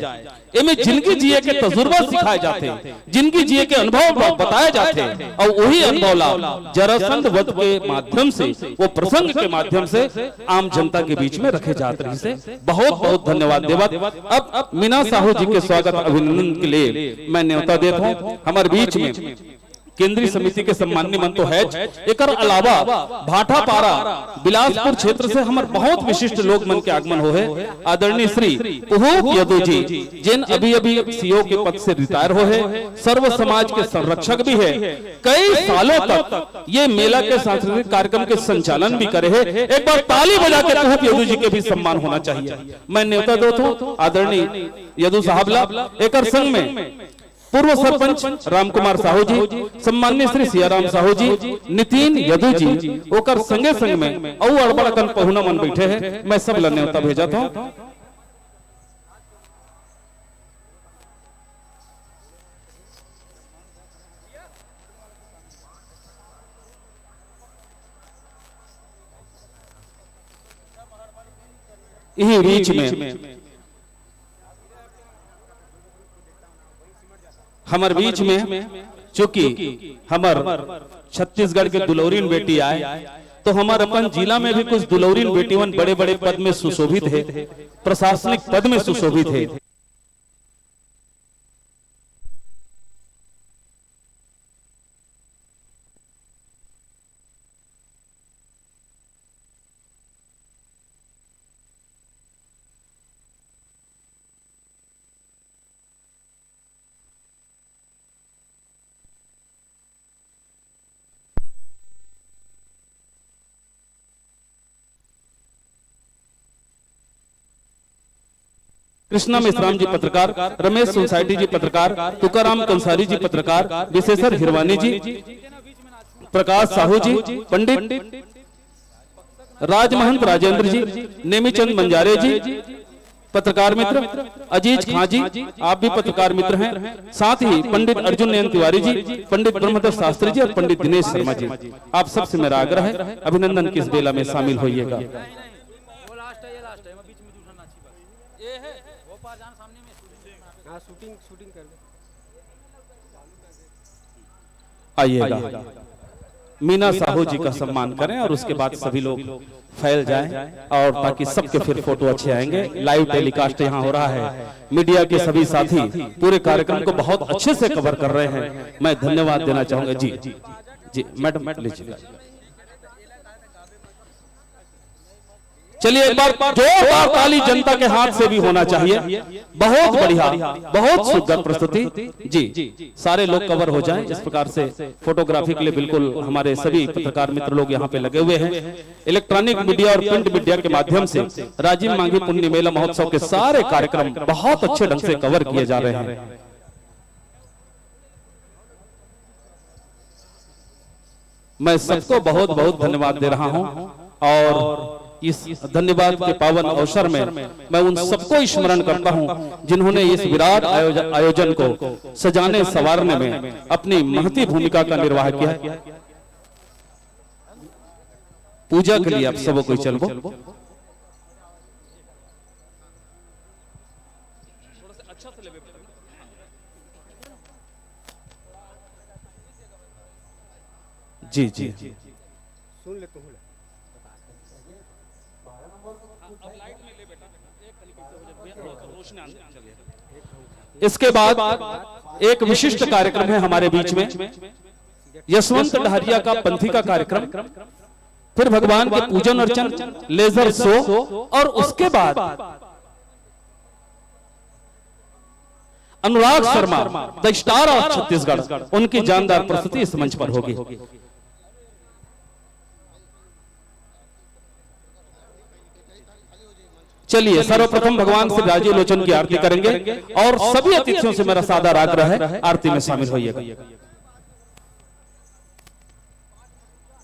एमे जिनगी जिए के तजुर्बा सिखाए जाथे, जिनगी जिए के अनुभव ब-, बताए जाथे, अउ वही अनुभव ला जरासंध वध के माध्यम से, वो प्रसंग के माध्यम से आम जनता के बीच में रखे जात रहिस हे। बहुत बहुत धन्यवाद देवत। अब मीना साहू जी के स्वागत अभिनंदन के लिए मैं न्योता देत हूँ हमर बीच में केंद्रीय समिति के सम्माननीय मन तो हैच, एकर अलावा भाटापारा बिलासपुर क्षेत्र से हमर बहुत विशिष्ट लोग मन के आगमन हो हे। आदरणीय श्री पुहूप यदु जी, जेन अभी-अभी सीईओ के पद से रिटायर हो हे, सर्व समाज के संरक्षक भी हे, कई सालों तक ये मेला के सांस्कृतिक कार्यक्रम के संचालन भी करे हे। एक बार ताली बजा के पुहूप यदु जी के भी सम्मान होना चाहिए। मैं न्योता देत हूँ आदरणीय यदु साहब ला, एकर संग में पूर्व सरपंच रामकुमार साहू जी, सम्माननीय श्री सियाराम साहू जी, नितिन यदु जी, ओकर संगे संग में अउ अड़बड़ अकन पहुना मन बैठे हे, मैं सब ला न्योता भेजत हूँ। इही बीच में हमर बीच में चूंकि हमर छत्तीसगढ़ के दुलौरिन बेटी आय, तो हमर अपन जिला में भी कुछ दुलौरिन बेटी मन बड़े-बड़े पद में सुशोभित हे, प्रशासनिक पद में सुशोभित हे। कृष्णा मेश्राम जी पत्रकार, रमेश सोसाइटी जी पत्रकार, तुकाराम कंसारी जी पत्रकार, विशेश्वर हिरवानी जी, प्रकाश साहू जी, पंडित राजमहंत राजेंद्र जी, नेमीचंद मंजारे जी, पत्रकार मित्र, अजीज खां जी, आप भी पत्रकार मित्र हैं, साथ ही पंडित अर्जुन नयन तिवारी जी, पंडित ब्रह्मदत्त शास्त्री जी और पंडित दिनेश शर्मा जी, आप सबसे मेरा आग्रह है, अभिनंदन की इस बेला में शामिल होइएगा। हाँ, शूटिंग, शूटिंग कर दे। आइएगा, मीना साहू जी का सम्मान करें और उसके बाद सभी लोग फैल जाएं, और ताकि सबके फिर फोटो अच्छे आएंगे। लाइव टेलीकास्ट यहाँ हो रहा है, मीडिया के सभी साथी पूरे कार्यक्रम को बहुत अच्छे से कवर कर रहे हैं, मैं धन्यवाद देना चाहूंगा। जी, जी मैडम, लीजिए। चलिए, एक बार जोरदार ताली जनता के हाथ से भी होना चाहिए। बहुत बढ़िया, बहुत सुंदर प्रस्तुति। जी, सारे लोग कवर हो जाएं, इस प्रकार से फोटोग्राफी के लिए बिल्कुल हमारे सभी पत्रकार मित्र लोग यहाँ पे लगे हुए हैं। इलेक्ट्रॉनिक मीडिया और प्रिंट मीडिया के माध्यम से राजिम मांझी पुन्नी मेला महोत्सव के सारे कार्यक्रम बहुत अच्छे ढंग से कवर किए जा रहे हैं। मैं सबको बहुत बहुत धन्यवाद दे रहा हूं और इस धन्यवाद के पावन अवसर में मैं उन सबको स्मरण करता हूं, जिन्होंने इस विराट आयोज-, आयोजन को सजाने संवारने में अपनी महती भूमिका का निर्वाह किया। पूजा के लिए आप सबको चलबो। जी, जी। सुन ले तू। इसके बाद एक विशिष्ट कार्यक्रम है हमारे बीच में। यशवंत डहरिया का पंथी का कार्यक्रम, फिर भगवान के पूजन अर्चन, लेजर शो, और उसके बाद Anurag Sharma, the star of Chhattisgarh, उनकी जानदार प्रस्तुति इस मंच पर होगी। चलिए, सर्वप्रथम भगवान श्री राजीव लोचन की आरती करेंगे और सभी अतिथियों से मेरा सादर आग्रह है, आरती में शामिल होइएगा।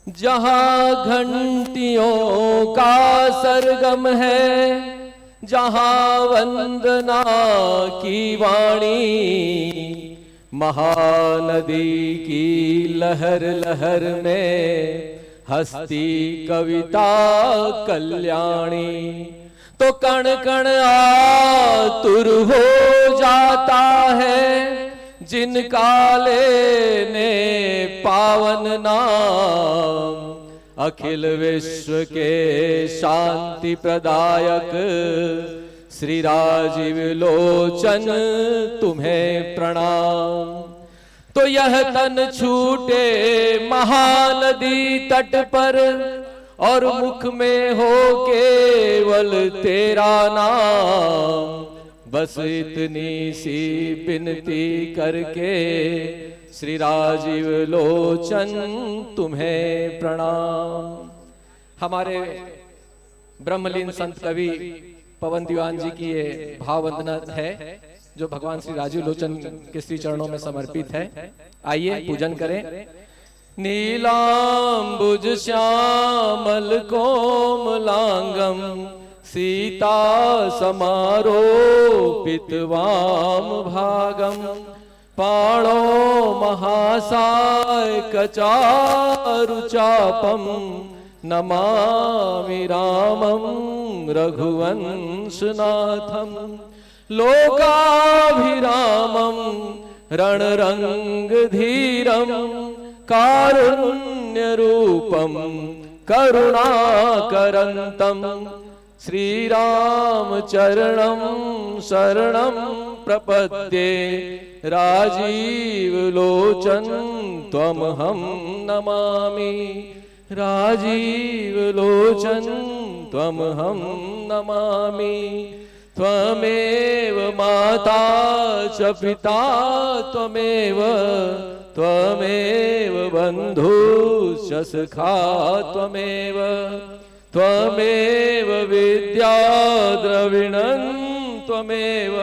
जहाँ घंटियों का सरगम है, जहाँ वंदना की वाणी, महानदी की लहर लहर में हंसती कविता कल्याणी। तो कण कण आतुर हो जाता है, जिनका लेने पावन नाम। अखिल विश्व के शांति प्रदायक श्री राजीव लोचन, तुम्हें प्रणाम। तो यह तन छूटे महानदी तट पर, और मुख में हो केवल तेरा नाम। बस इतनी सी विनती करके श्री राजीव लोचन, तुम्हें प्रणाम। हमारे ब्रह्मलीन संत कवि पवन दीवान जी की ये भाव वंदना है, जो भगवान श्री राजीव लोचन के श्री चरणों में समर्पित है। आइए, पूजन करें। नीलांबुज श्यामल कोमलांगम, सीता समारोपित वाम भागम। पाणौ महासाय कचारुचापं, नमामि रामं रघुवंशनाथम्। लोकाभिरामं रणरंगधीरं, कारुण्यरूपं करुणाकरन्तम्। श्रीरामचरणं शरणं प्रपद्ये, राजीवलोचन त्वमहं नमामि। राजीवलोचन त्वमहं नमामि। त्वमेव माता च पिता त्वमेव, त्वमेव बन्धुश्च सखा त्वमेव। त्वमेव विद्या द्रविणं त्वमेव,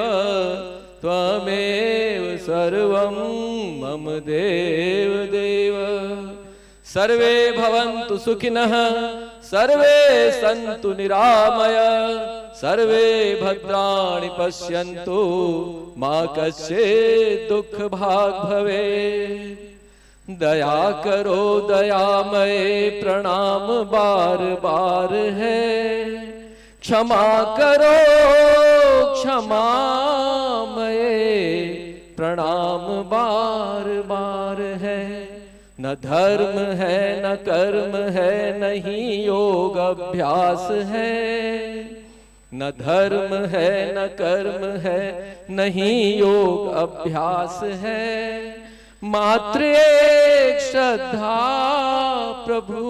त्वमेव सर्वं मम देव देव। सर्वे भवन्तु सुखिनः, सर्वे सन्तु निरामय, सर्वे भद्राणि पश्यन्तु, मा कश्चित् दुःख भाग् भवेत्। दया करो दयामय, प्रणाम बार बार है। क्षमा करो क्षमामय, प्रणाम बार बार है। न धर्म है न कर्म है, नहीं योग अभ्यास है। न धर्म है न कर्म है, नहीं योग अभ्यास है। मात्र एक श्रद्धा प्रभु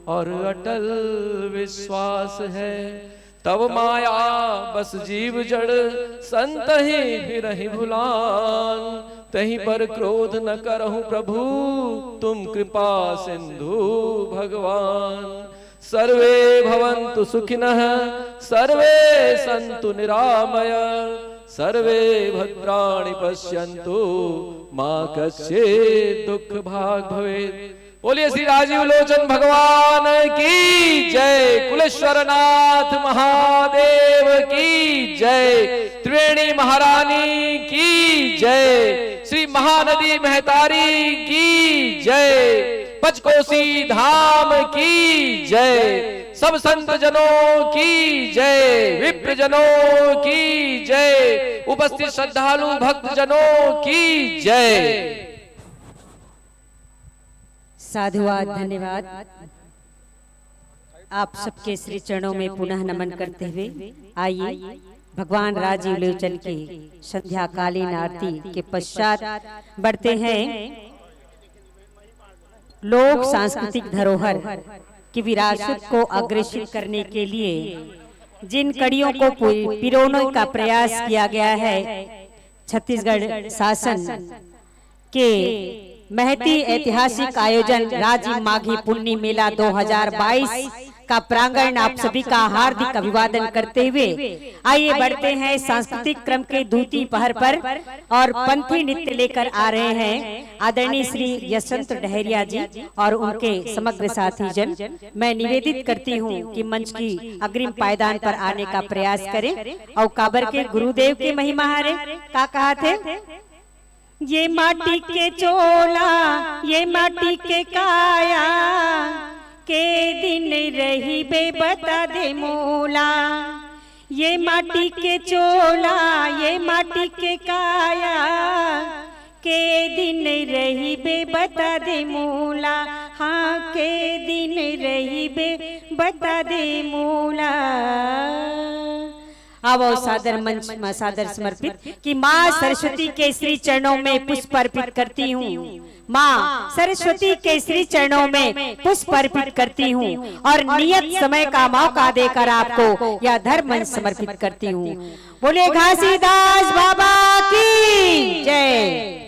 और अटल विश्वास है। तब माया बस जीव जड़, संतहि फिरहि भुलान। तहि पर क्रोध न करहु प्रभु, तुम कृपा सिंधु भगवान। सर्वे भवन्तु सुखिनः, सर्वे सन्तु निरामय, सर्वे भद्राणि पश्यन्तु, मा कश्चित् दुःख भाग् भवेत्। बोलिए श्री राजीव लोचन भगवान की जय, कुलेश्वरनाथ महादेव की जय, त्रिवेणी महारानी की जय, श्री महानदी महतारी की जय, पचकोसी धाम की जय, सब संत जनों की जय, विप्र जनों की जय, उपस्थित श्रद्धालु भक्त जनों की जय। साधुवाद, धन्यवाद। आप सबके श्री चरणों में पुनः नमन करते हुए आइए भगवान राजीव लोचन की संध्याकालीन आरती के पश्चात बढ़ते हैं लोक सांस्कृतिक धरोहर की विरासत को अग्रेसित करने के लिए जिन कड़ियों को पि- पिरोने का प्रयास किया गया है। छत्तीसगढ़ शासन के महती ऐतिहासिक आयोजन राजिम माघी पुन्नी मेला दो हज़ार बाईस का प्रांगण आप सभी का हार्दिक अभिवादन करते हुए आइए बढ़ते हैं सांस्कृतिक क्रम के दूती पहर पर और पंथी नृत्य लेकर आ रहे हैं आदरणीय श्री यशवंत डहरिया जी और उनके समग्र साथी जन। मैं निवेदित करती हूँ कि मंच की अग्रिम पायदान पर आने का प्रयास करें और काबर के गुरुदेव के महिमा हरे का कहा थे। ये माटी के चोला, ये माटी के काया, के दिन रहिबे बता दे मोला। ये माटी के चोला, ये माटी के काया, के दिन रहिबे बता दे मोला। हाँ, के दिन रहिबे बता दे मोला। आवो सादर मंच मा सादर समर्पित कि माँ सरस्वती के श्री चरणों में पुष्प अर्पित करती हूँ। माँ सरस्वती के श्री चरणों में पुष्प अर्पित करती हूँ और नियत समय का मौका देकर आपको यह धर्म मंच समर्पित करती हूँ। बोलिए घासीदास बाबा की जय।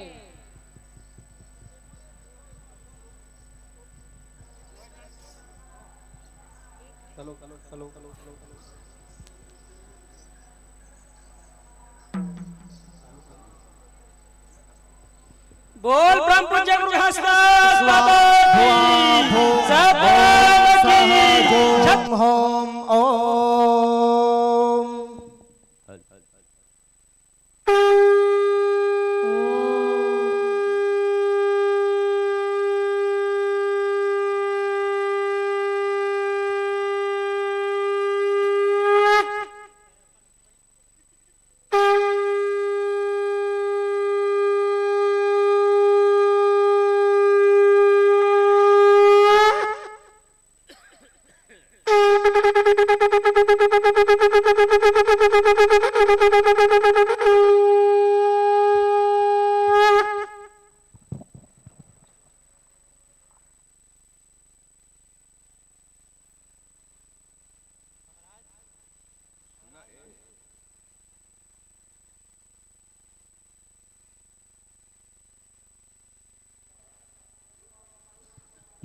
बोल परम पूज्य गुरु घासीदास बाबा की। सब बोल की। ओम।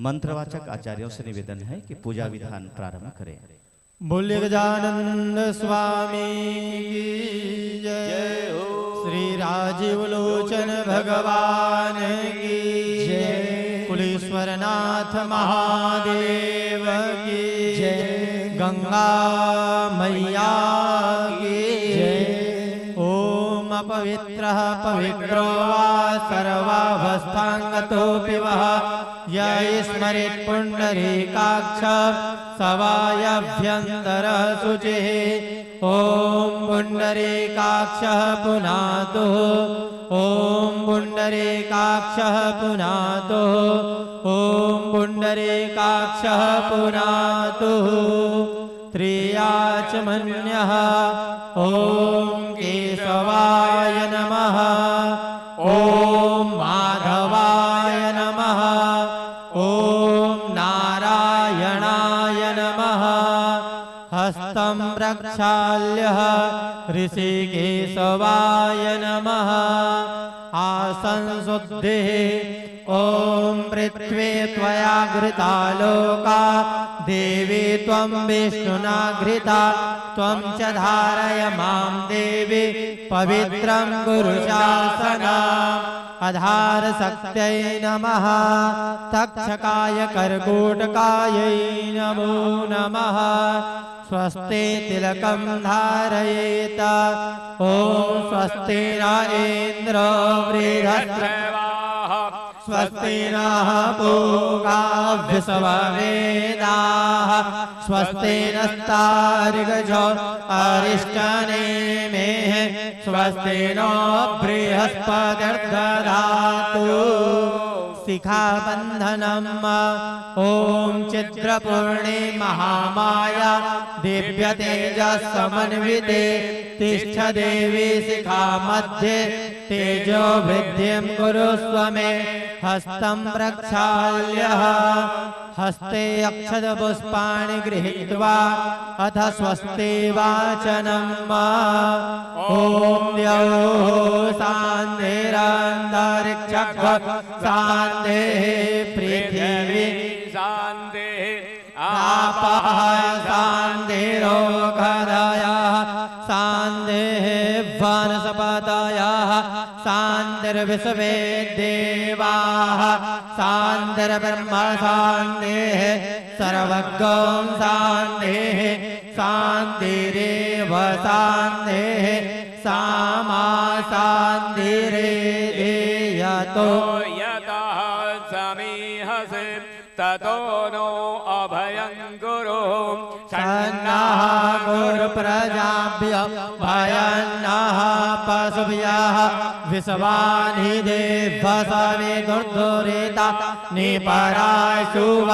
मंत्रवाचक आचार्यों से निवेदन है कि पूजा विधान प्रारंभ करें। बोलिए गजानंद स्वामी की जय हो। श्री राजीव लोचन भगवान की जय। कुलेश्वरनाथ महादेव की जय। गंगा मैया की जय। ओम अपवित्र पवित्रो वा सर्वावस्थांगतोपि वः। यः स्मरेत् पुण्डरीकाक्ष सवायभ्यन्तरः शुचिः। ॐ पुण्डरीकाक्षः पुनातुः। ॐ पुण्डरीकाक्षः पुनातुः। ॐ पुण्डरीकाक्षः पुनातुः। त्रियाचमन्यः। ॐ केशवाय नमः। ॐ माधवाय नमः। ॐ नारायण ऋषिकेशवाय नमः। आसनशुद्धिः। ॐ पृथ्वी त्वया घृता लोका देवी त्वं विष्णुना घृता त्वं च धारय मां देवी पवित्रं कुरु शासनम्। आधारशक्त्यै नमः। तक्षकाय कर्कोटकायै नमो नमः। स्वस्ति तिलकं धारयेत्। ॐ स्वस्ति न इन्द्रो वृहस्पतिर्देवाः। स्वस्ति नः पूगा विश्ववेदाः। स्वस्ति नस्तार्क्ष्यो अरिष्टनेमिः। स्वस्ति नो बृहस्पतिर्दधातु। शिखाबन्धनम्। ॐ चित्रपूर्णे महामाया दिव्यतेजस्समन्विते तिष्ठ देवी शिखामध्ये तेजोवृद्धिं कुरुष्व मे। हस्तं प्रक्षाल्य हस्ते अक्षतपुष्पाणि गृहीत्वा अथ स्वस्ति वाचनम्। ॐ द्यौः शान्तिरन्तरिक्षः शान्तिः पृथिवी शान्तिः आपः शान्तिरोगदयः शान्तिः वनस्पतयः शान्तिर्विश्वे देवाः शान्तिर्ब्रह्म शान्तिः सर्वगं शान्तिः शान्तिरेव शान्तिः सा मा शान्तिरेधि यतो यतः समीहसि ततो नो अभयं कुरु। सन्नः कुरु प्रजाभ्यः भयन्नः पशुभ्यः विश्वानि देवसवितुर्दुरिता निपराशुव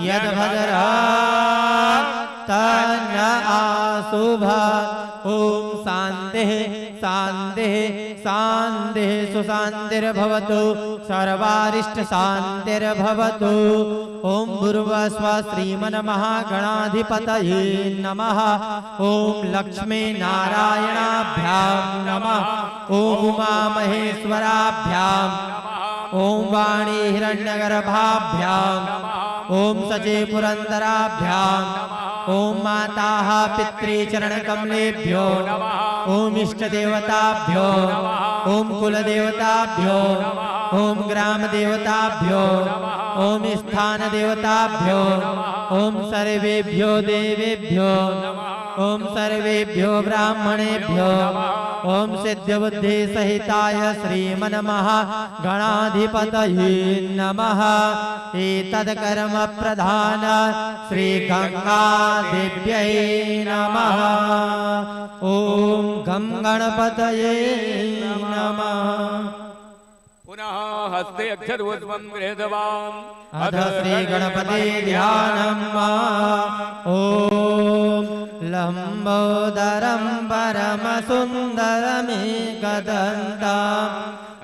यद्भद्र तन्न आशुभ। ॐ शान्तिः शान्तिः शान्तिः सुशान्तिर्भवतु सर्वारिष्ट शान्तिर्भवतु। ॐ भूर्भुवः स्वः श्रीमन्महागणाधिपतये नमः। ॐ लक्ष्मीनारायणाभ्यां नमः। ॐ उमामहेश्वराभ्यां नमः। ॐ वाणी हिरण्यगर्भाभ्यां नमः। ॐ शची पुरन्दराभ्यां नमः। ॐ माताः पितृचरणकमलेभ्यो नमः। ॐ इष्टदेवताभ्यो नमः। ॐ कुलदेवताभ्यो नमः। ॐ ग्रामदेवताभ्यो नमः। ॐ स्थानदेवताभ्यो नमः। ॐ सर्वेभ्यो देवेभ्यो नमः। ॐ सर्वेभ्यो ब्राह्मणेभ्यो नमः। ॐ सिद्धिबुद्धिसहिताय श्रीमन्महागणाधिपतये नमः। एतत् कर्म प्रधान श्री गंगा देव्यै नमः। ॐ गं गणपतये नमः। पुनः हस्ते अक्षतपुष्पं गृहीत्वा अथ श्री गणपति ध्यानम्। ॐ लंबोदरं परमसुन्दरमेकदन्तं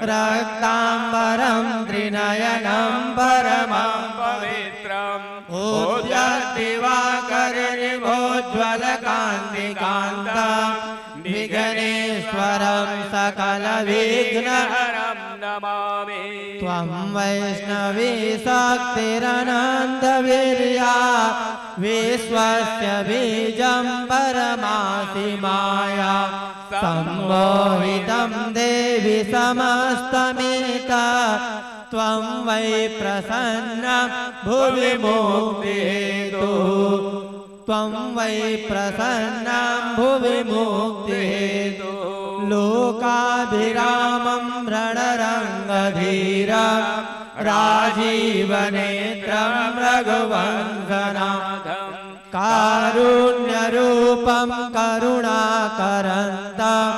रक्ताम्बरं त्रिनयनं परमं पवित्रम्। उद्यद्दिवाकरमिवोज्ज्वलकान्तिकान्तं विघ्नेश्वरं सकलविघ्नहरं नमामि। त्वं वैष्णवी शक्तिरनन्तवीर्या विश्वस्य बीजं परमासि माया। सम्मोहितं देवि समस्तमित त्वं वै प्रसन्ना भुवि मुक्तिहेतुः। त्वं वै प्रसन्ना भुवि मुक्तिहेतुः। लोकाभिरामं रणरङ्गधीरं राजीवनेत्रं रघुवंशनाथम्। कारुण्यरूपं करुणाकरन्तं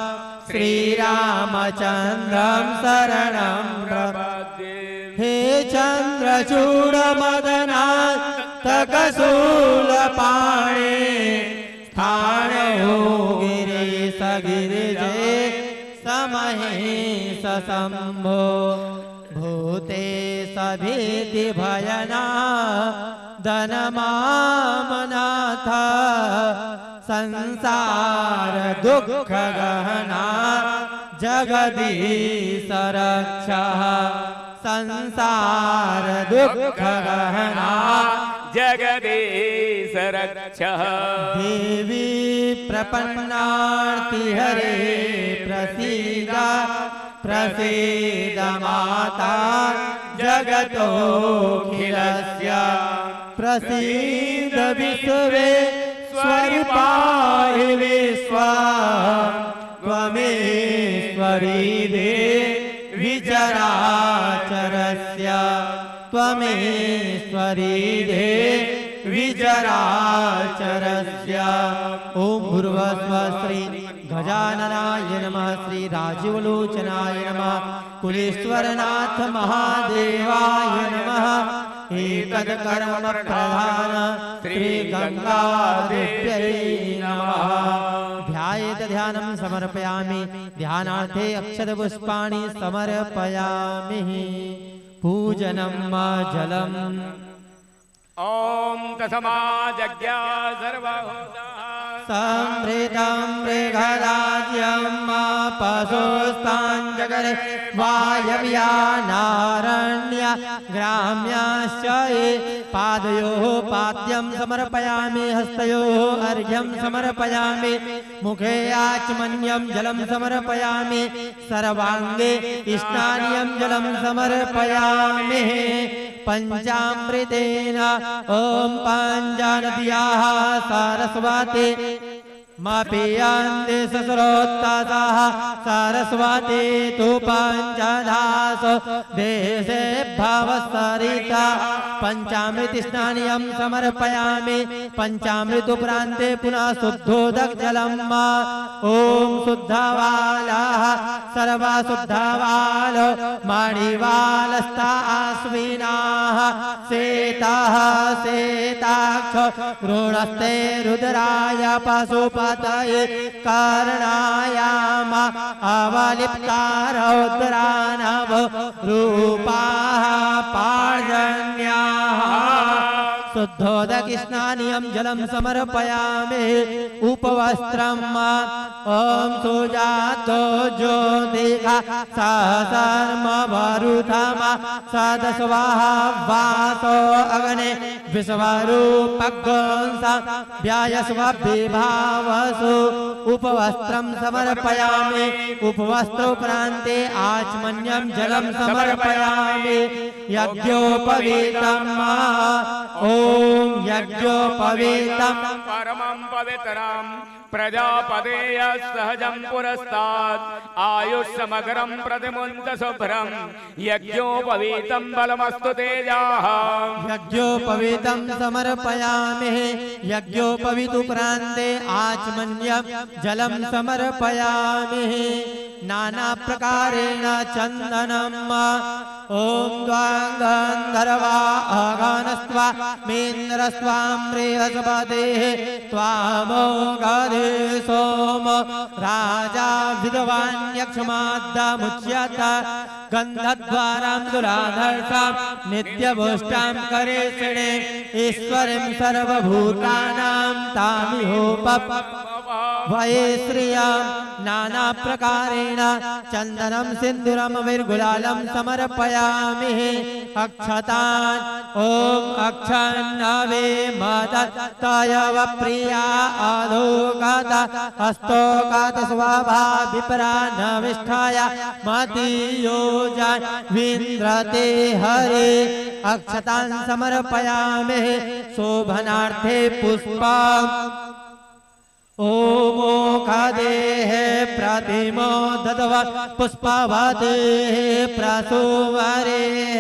श्रीरामचन्द्रं शरणं प्रपद्ये। हे चन्द्रचूडमदनान्तकशूलपाणे स्थाणयो गिरीश गिरिजेश महेश शम्भो। भूतेश भीतिभयनादन मां नाथ संसार दुख गहना जगदीश रक्षः। संसार दुख गहना जगदीश रक्षः। देवी प्रपन्नार्ति हरे प्रसीद, प्रसीद माता जगतोऽखिलस्य। प्रसीद विश्वेश्वरि पाहि विश्वं त्वमीश्वरी देवी चराचरस्य। त्वमीश्वरी देवी चराचरस्य। ॐ भूर्भुवः स्वः श्री गजाननाय नमः, श्री राजीवलोचनाय नमः, कुलेश्वरनाथ महादेवाय नमः। एतत् कर्म प्रधान श्री गंगा देव्यै नमः। ध्यायेत ध्यानं समर्पयामि। ध्यानार्थे अक्षत पुष्पाणि समर्पयामि। पूजनं मा जलम्। ॐ तस्मा यज्ञा सर्वहोताः। समृतं मृगराज्यं मा पशुस्तां जगरे वायव्या नारण्य ग्राम्याश्च ये। पादयोः पाद्यं समर्पयामि, हस्तयोः अर्घ्यं समर्पयामि, मुखे आचमनीयं जलं समर्पयामि, सर्वांगे स्नानीयं जलं समर्पयामि। पञ्चामृतेन ॐ पञ्चनद्याः सरस्वती मा पीयन्ति सुस्रोतसः। सरस्वती तु पञ्चधासु देशेभ्यवसरिता। पञ्चामृत स्नानीयं समर्पयामि। पञ्चामृत उपरान्ते पुनः शुद्धोदक जलं मा। ॐ शुद्धवालः सर्वशुद्धवालो मणिवालस्ता अश्विनाः सेताः सेताक्षो रुणस्ते रुद्राय पशुपतये। कर्णायाम अवलिप्ता रौद्रानवो रूपाः पार्जन्याः। शुद्धोदक स्नानीयं जलं समर्पयामि। उपवस्त्रं मा। ॐ सुजातो ज्योतिषा ससर्म वरुथमा सदस्वाहा वासो अग्ने विश्वरूपगोंसा व्यायस्व विभावसु। उपवस्त्रं समर्पयामि। उपवस्त्र उपरान्ते आचमनीयं जलं समर्पयामि। यज्ञोपवीतं मा। ॐ यज्ञोपवीतं परमं पवित्रं प्रजापतेः सहजं पुरस्तात् आयुष्यमग्रं प्रतिमुञ्च शुभ्रं यज्ञोपवीतं बलमस्तु तेजाः। यज्ञोपवीतं समर्पयामि। यज्ञोपवीत उपरान्ते आचमनीयं जलं समर्पयामि। नानाप्रकारेण चन्दनं मा। ॐ त्वां गन्धर्वा अगणस्त्वामिन्द्रस्त्वां बृहस्पतिः त्वामोघधीः सोमो राजा विद्वान् यक्षमाद्यमुच्यत। गन्धद्वारां दुराधर्षां नित्यपुष्टां करीषिणीम्। ईश्वरीं सर्वभूतानां तामिहोपवये श्रियम्। नानाप्रकारेण चन्दनं सिन्दूरमविर्गुलालं समर्पयामि। अक्षतान् ॐ अक्षन्नवे मदत्तयव प्रिया अधोगत हस्तोगत स्वभा विप्रानविष्ठाय मतीयोजन विन्द्रते हरे। अक्षतान् समर्पयामि शोभनार्थे पुष्पम्। ॐ मोक्षदेहे प्रतिमोदत्वा पुष्पवतेः प्रसूवरेः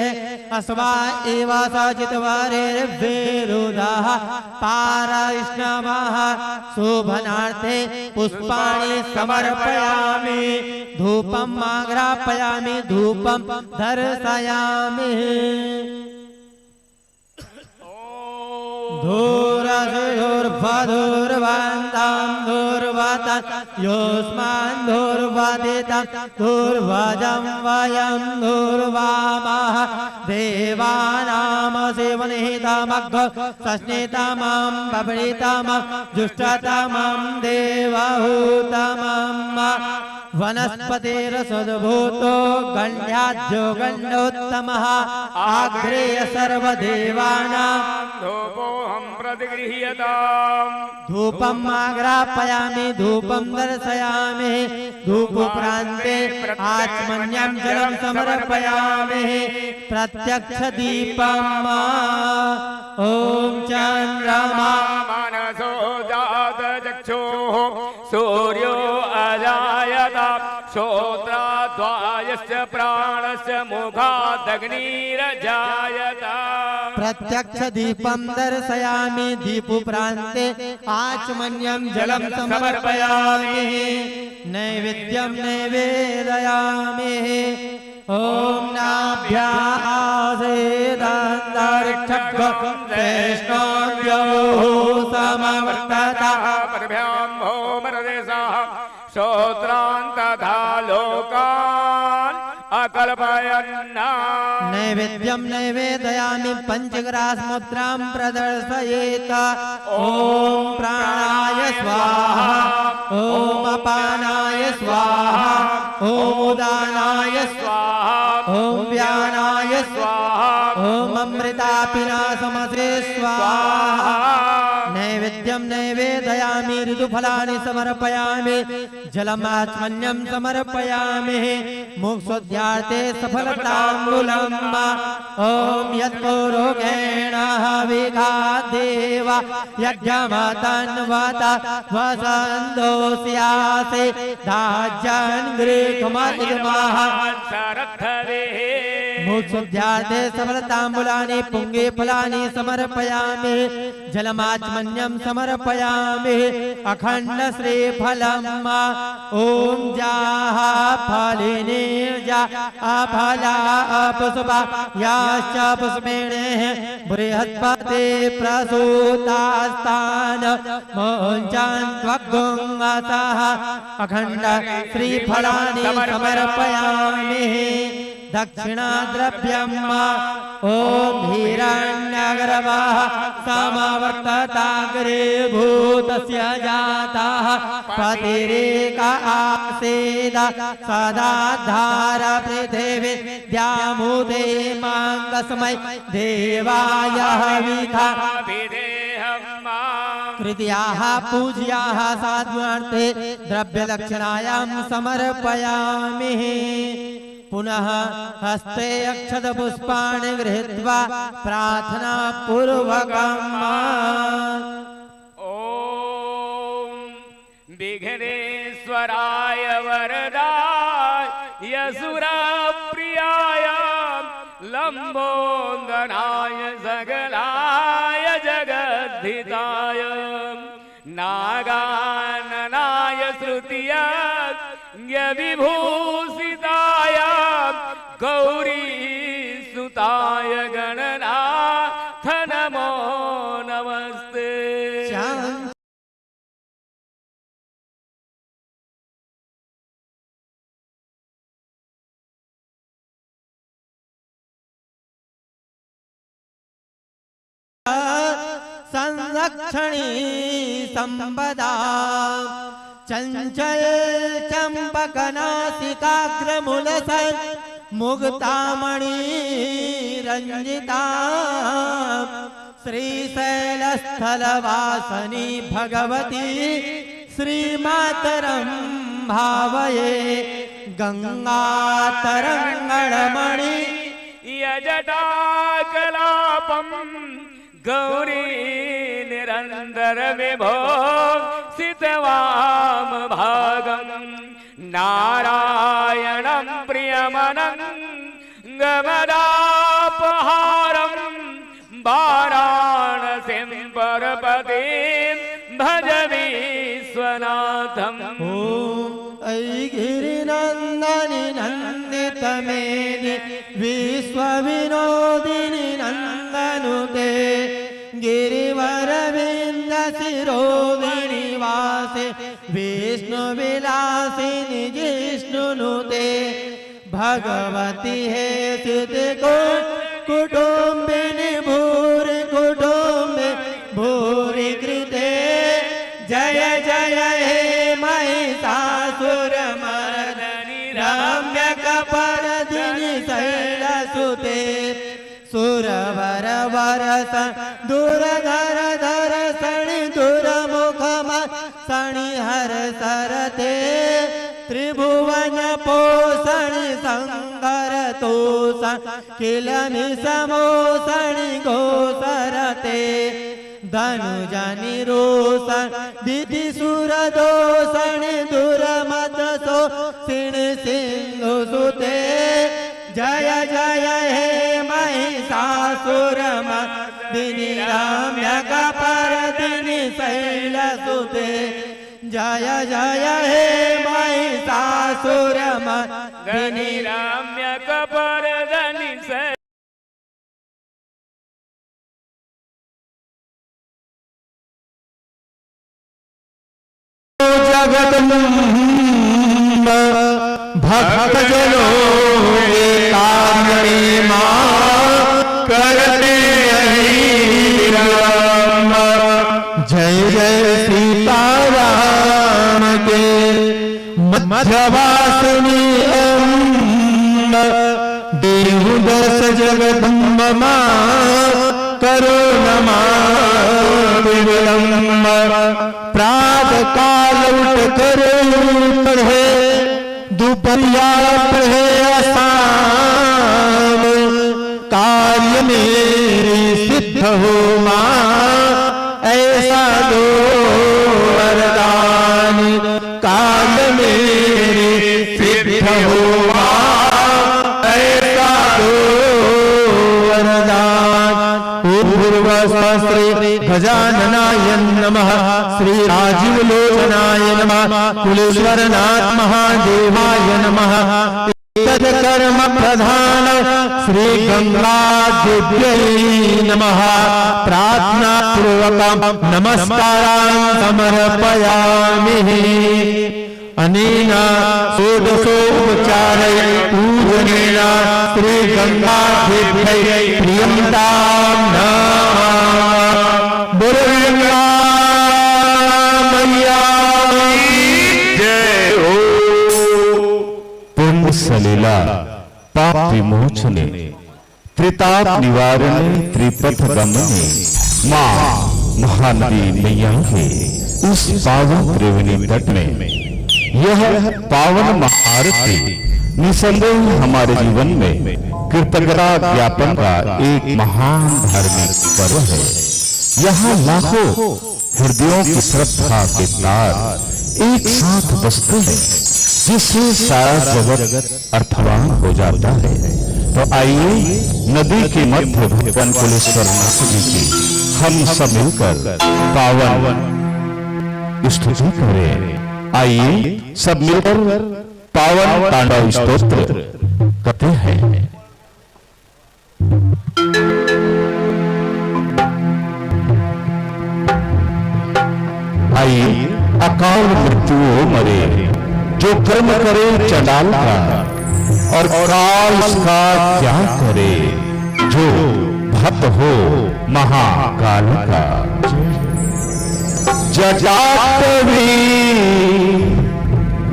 अस्मा इव सजितवरेर्विरुधः पारैष्णवः। शोभनार्थे पुष्पाणि समर्पयामि। धूपम् आघ्रापयामि। धूपं दर्शयामि। धूर दूर्वदूर्वन्तं दूर्वतयोऽस्मान् दूर्वदितं दूर्वजं वयं दूर्वामः। देवानामसि वह्नितमग्गो सस्नितमं पवनितमं जुष्टतमं देवहूतमम्। वनस्पतिरसोद्भूतो गण्डाद्यो गण्डोत्तमः। आघ्रेय सर्वदेवानां धूपोऽहं प्रतिगृह्यताम्। धूपमाघ्रापयामि, धूपं दर्शयामि। धूपोपरान्ते आचमनीयं जलं समर्पयामि। प्रत्यक्षदीपम्। ॐ चन्द्रमा मनसो जातचक्षुः सूर्यो अजायत श्रोत्राद्वायश्च प्राणश्च मुखादग्निरजायत। प्रत्यक्षदीपं दर्शयामि, दीपोपरान्ते आचमनीयं जलं समर्पयामि। नैवेद्यं नैवेदयामि। ॐ नाभ्या आसीदन्तरिक्षगं श्रेष्ठो द्यौः समवर्तत। पद्भ्यां भूमरदेशः श्रोत्रान् तथा लोकान् अकल्पयन्ना। नैवेद्यं नैवेदयामि। पञ्चग्रासमुद्रां प्रदर्शयेत। ॐ प्राणाय स्वाहा, ॐ अपानाय स्वाहा, ॐ उदानाय स्वाहा, ॐ व्यानाय स्वाहा, ॐ अमृतापिनासमसे स्वाहा। नैवेद्यं नैवेदयामि, ऋतुफलानि समर्पयामि, जलमाचमनीयं समर्पयामि। मोक्षोद्यार्थे सफलताम्बूलम्। ॐ यत्पुरोगेण हविषा देवा यज्ञमतन्वत वसन्तोऽस्यासि दाज्यं गृह्म इदमह। मोक्षोद्यार्थे सफलताम्बूलानि पुंगीफलानि समर्पयामि। जलमाचमनीयं समर्पयामि अखण्डश्रीफलम्। ॐ जाः फलिनी जा अफला अपुष्पा याश्च पुष्पिणीः बृहस्पति प्रसूतास्तान् मुञ्चन्त्वग्गुं असः अखण्डश्रीफलानि समर्पयामि। दक्षिणाद्रव्यम्। ॐ हिरण्यगर्भः समवर्तताग्रे भूतस्य जातः पतिरेक आसीद सदाधार पृथिवी द्यामुदे मां कस्मै देवाय हविषा विधेयम्। कृतीयाः पूजायाः साधनार्थे द्रव्यदक्षिणायां समर्पयामि। पुनः हस्ते अक्षतपुष्पाणि गृहीत्वा प्रार्थनापूर्वकम्। ॐ विघ्नेश्वराय वरदाय सुरप्रियाय लम्बोदराय सकलाय जगद्धिताय नागाननाय श्रुतियज्ञविभूषिताय गौरीसुताय गणनाथ नमो नमस्ते। संरक्षणी संपदा चंचल चंपकनासिकाग्रमुलसर मुक्तामणि रंजिता श्रीशैलस्थलवासिनी भगवती श्रीमातरं भावये गंगातरंगणमणि यजटाकलापं गौरी निरंतर विभो सितवाम भागं नारायणं प्रियमनंगमदापहारं वाराणसीं परपतिं भज विश्वनाथम्। ॐ ऐगिरिनंदनि नंदितमेदि विश्वविनोदिनि नंदनुते गिरिवरवि विलासिनी जिष्णुनुते भगवती हे सिद्धिकुण्ड कुटुम्बिनी भूरि कुटुम्बे भूरि कृते। जय जय हे महिषासुरमर्दिनी रम्यकपर्दिनी शैलसुते। सुरवर वरसण दुरधर धरसण दुरमुखमसण हर सरते। त्रिभुवन पोसण संघर तोसण किलनि समोसण गोसरते। धनुजनि रोसण दिति सुर दोसण दुरमत सोसिण सिंधु सुते। जय जय हे महिषासुरमर्दिनी रम्यकपर्दिनी शैलसुते। जय जय हे महिषासुरमर्दिनी रम्यकपर्दिनी शैल जगदम्ब भक्तजनों के काज में माँ करती नहीं विलंब। जय जय सीताराम के मध्यवासिनी अम्ब। देहु दस जगदम्ब माँ करो न माँ विलंब। प्रात काल उठ कर पढ़े दुपहरिया पढ़े आसाम। कार्य मेरी सिद्ध हो माँ ऐसा दो वरदान। कार्य मेरी सिद्ध हो माँ ऐसा दो वरदान। ॐ भूर्भुवः स्वः श्री गजाननाय नमः, श्री राजीव लोचनाय नमः, कुलेश्वरनाथ महादेवाय नमः। एतत् कर्म प्रधान श्री गंगा दिव्यै नमः। प्रार्थना पूर्वकं नमस्कारान् समर्पयामि। अनेन षोडशोपचारै पूजनेन श्री गंगा दिव्यै प्रियंतां नमः। बोलो गंगा मैया की जय हो। पुण्य सलिला पाप विमोचने त्रिताप निवारणे त्रिपथ गमने माँ महानदी मैया के उस पावन त्रिवेणी तट में यह पावन महाआरती निसंदेह हमारे जीवन में कृतज्ञता ज्ञापन का एक महान धार्मिक पर्व है। यहाँ लाखों हृदयों की श्रद्धा के तार एक साथ बजते हैं, जिससे सारा जगत अर्थवान हो जाता है। तो आइए, नदी के मध्य भगवान कुलेश्वर नाथ जी की हम सब मिलकर पावन स्तुति करें। आइए, सब मिलकर पावन तांडव स्तोत्र करते हैं। आई अकाल मृत्यु हो मरे, जो कर्म करे चंडाल का, और काल उसका क्या करे, जो भक्त हो महाकाल का। जटाटवी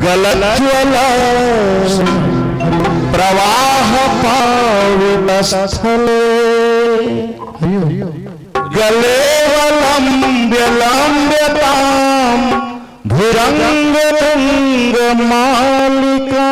गलज्वल प्रवाह पावित स्थले। गलेवलम्ब्य लम्ब्यतां भुजङ्गतुङ्गमालिका।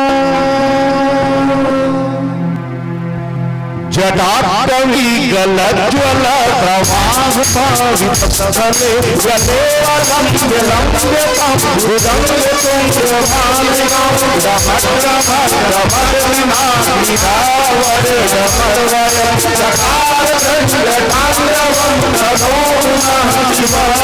जटाटवीगलज्वलप्रवाहपावितस्थले। गलेवलम्ब्य लम्ब्यतां भुजङ्गतुङ्गमालिकां। डमड्डमड्डमड्डिनादिनावर्तमर्वयं जटादण्डताण्डवं तनोतु नः शिवाय।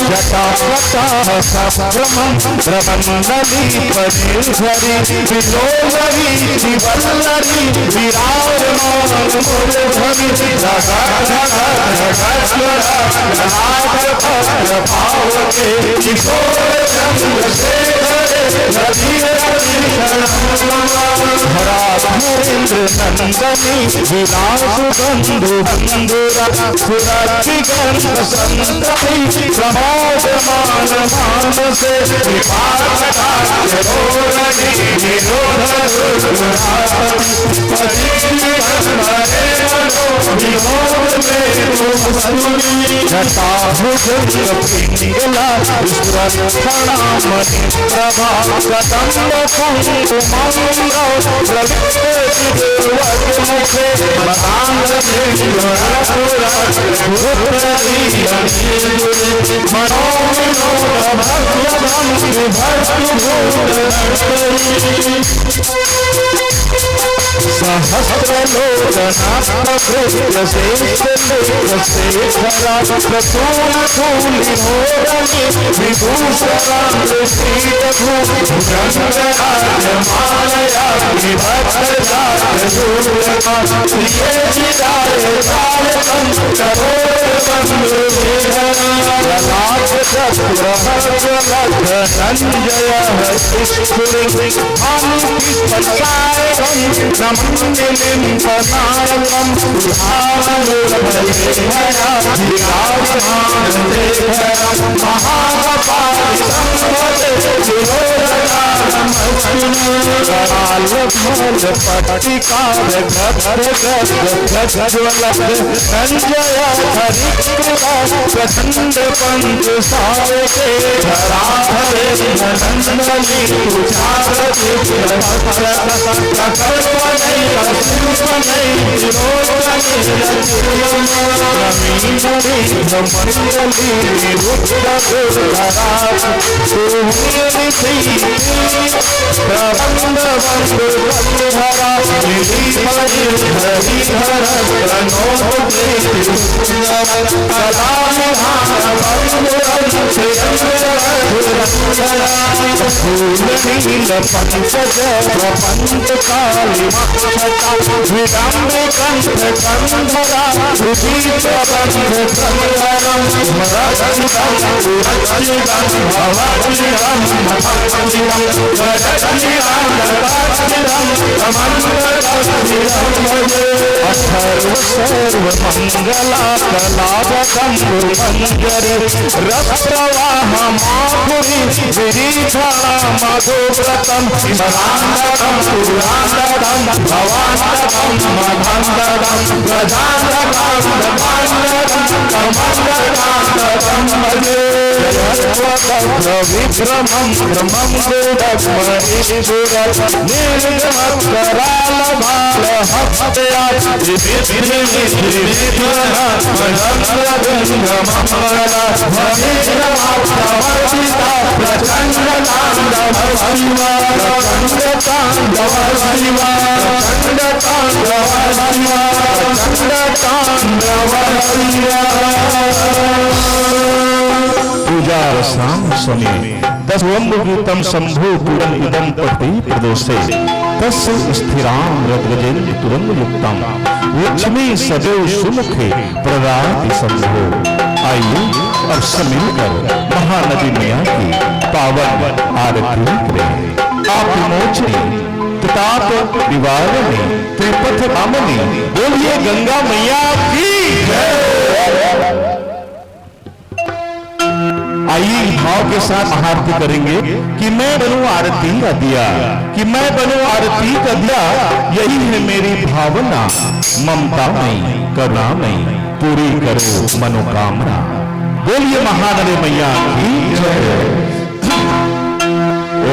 जटाकटाहसभ्रमं भ्रमन्दलीपनीर्झरी विलोलवीचिवल्लरी विराज धरा धरेंद्र नंदनी विलास बंधु बंधुरा सुरक्षि गंध संतति प्रमोद मान मानसे विपाक काज रोरणी निरोध दुर्गुणापति परीक्षण हरे मनो विमोद में तुम सुनी। जटा भुजंग पिंगला सुरक्षणा मणि प्रभा कदंब कुंकुमांग ललित विद्वत मुखे मदांग सिंधुर पुरत उत्तरी मनोविनोद भक्त भंग भक्त भूत नर्तरी। सहस्रलोचनात्मक शेष लेख शेखरा प्रसून धूलि मोरनि विभूषरांग श्री रघु भुजंग राज मानया विभक्त जात दूर का प्रिय जिदाय काल संत करोड़ बंधु विधरा। ललाट चक्र हस्त लख धनंजय हरि स्फुलिंग अथर्व सर्व मंगला कला बदंग मंजरी रस प्रवाह माधुरी गिरिधरा मधुव्रतम मदांधकम पुरांधकम भवांधकम मदांधकम गजांधकम दंडांधकम कमंडलांधकम भजे। जयत्वदग्र विभ्रमं भ्रमं गुडग्मनीश्वर नीलगमत्करालभालहस्तयां पूजा रसाम समे दस्वंबु गीतम शंभु पूजन इदम पठति प्रदोषे। तस्य स्थिराम रद्गजेंद्र तुरंग युक्तम लक्ष्मी सदैव सुमुखे प्रदाति शंभो। आइए, अब सब मिलकर महानदी मैया की पावन आरती करें। पाप विमोचनी, ताप निवारणी, त्रिपथ गामिनी। बोलिए गंगा मैया की जय। आइए, इस भाव के साथ महाआरती करेंगे कि मैं बनूं आरती का दिया, कि मैं बनूं आरती का दिया, यही है मेरी भावना। ममता नहीं, करुणा नहीं, पूरी करो मनोकामना। बोलिए महानदी मैया की जय।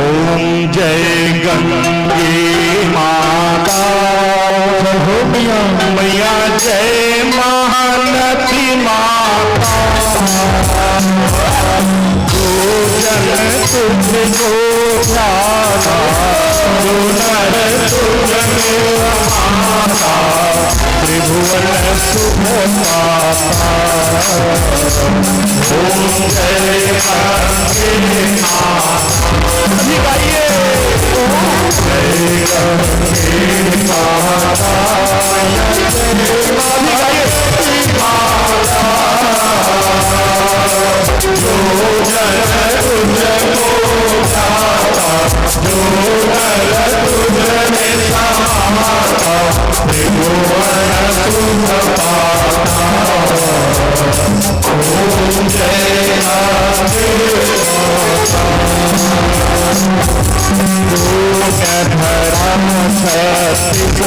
ओम जय गंगे माता। जय हो मैया। मैया जय महानदी माता। पूजन तुझको ज्यादा, जो नर तुझ में समाता, त्रिभुवन सुख पाता। ओम जय गंगे माता। सभी गाइए। ओम जय गंगे माता।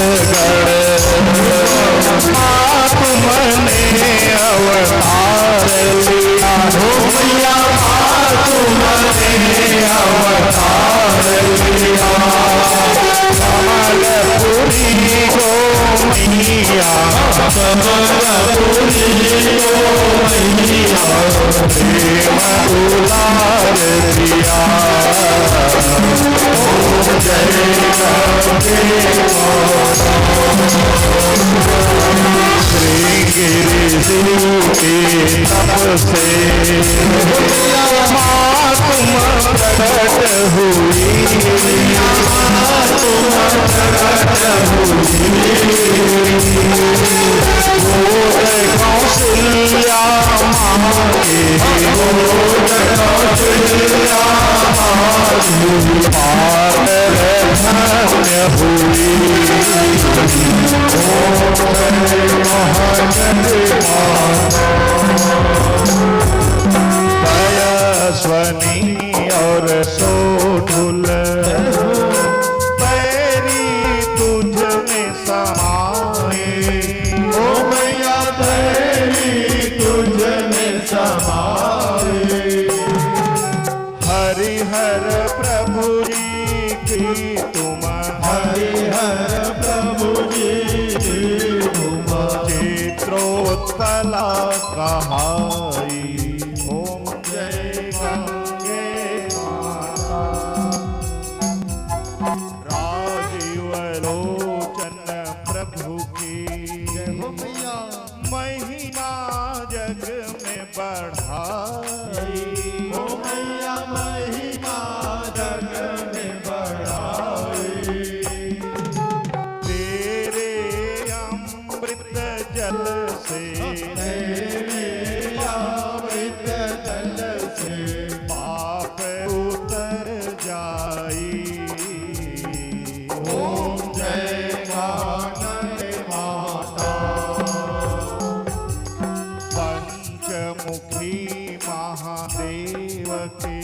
छत्तीसगढ़, माँ तुमने अवतार लिया, हो मैया माँ तुमने अवतार लिया। कमलपुरी को मैया, कमलपुरी को मैया, प्रेम दुलार दिया। जय श्रृंगेरी के तप से माँ तुम प्रकट हुई। कौशल्या माँ के, कौशल्या माँ की पार धन्य हुई। ओम जय महानंद माता। तयस्विनी और सोढुल पैरी तुझ में समाए। ओ मैया पैरी तुझ में समाए। हरिहर प्रभु जी की तुम, हरिहर प्रभु जी की तुम चित्रोत्पला कहाई। ओम जय गंगे माता। राजीव लोचन प्रभु की जय हो मैया। महिमा जग में बढ़ाई। ओ मैया महिमा जग में बढ़ाई। तेरे अमृत जल से, तेरे अमृत जल से पाप उतर जाई। ओम जय कानन माता। पंचमुखी महादेव के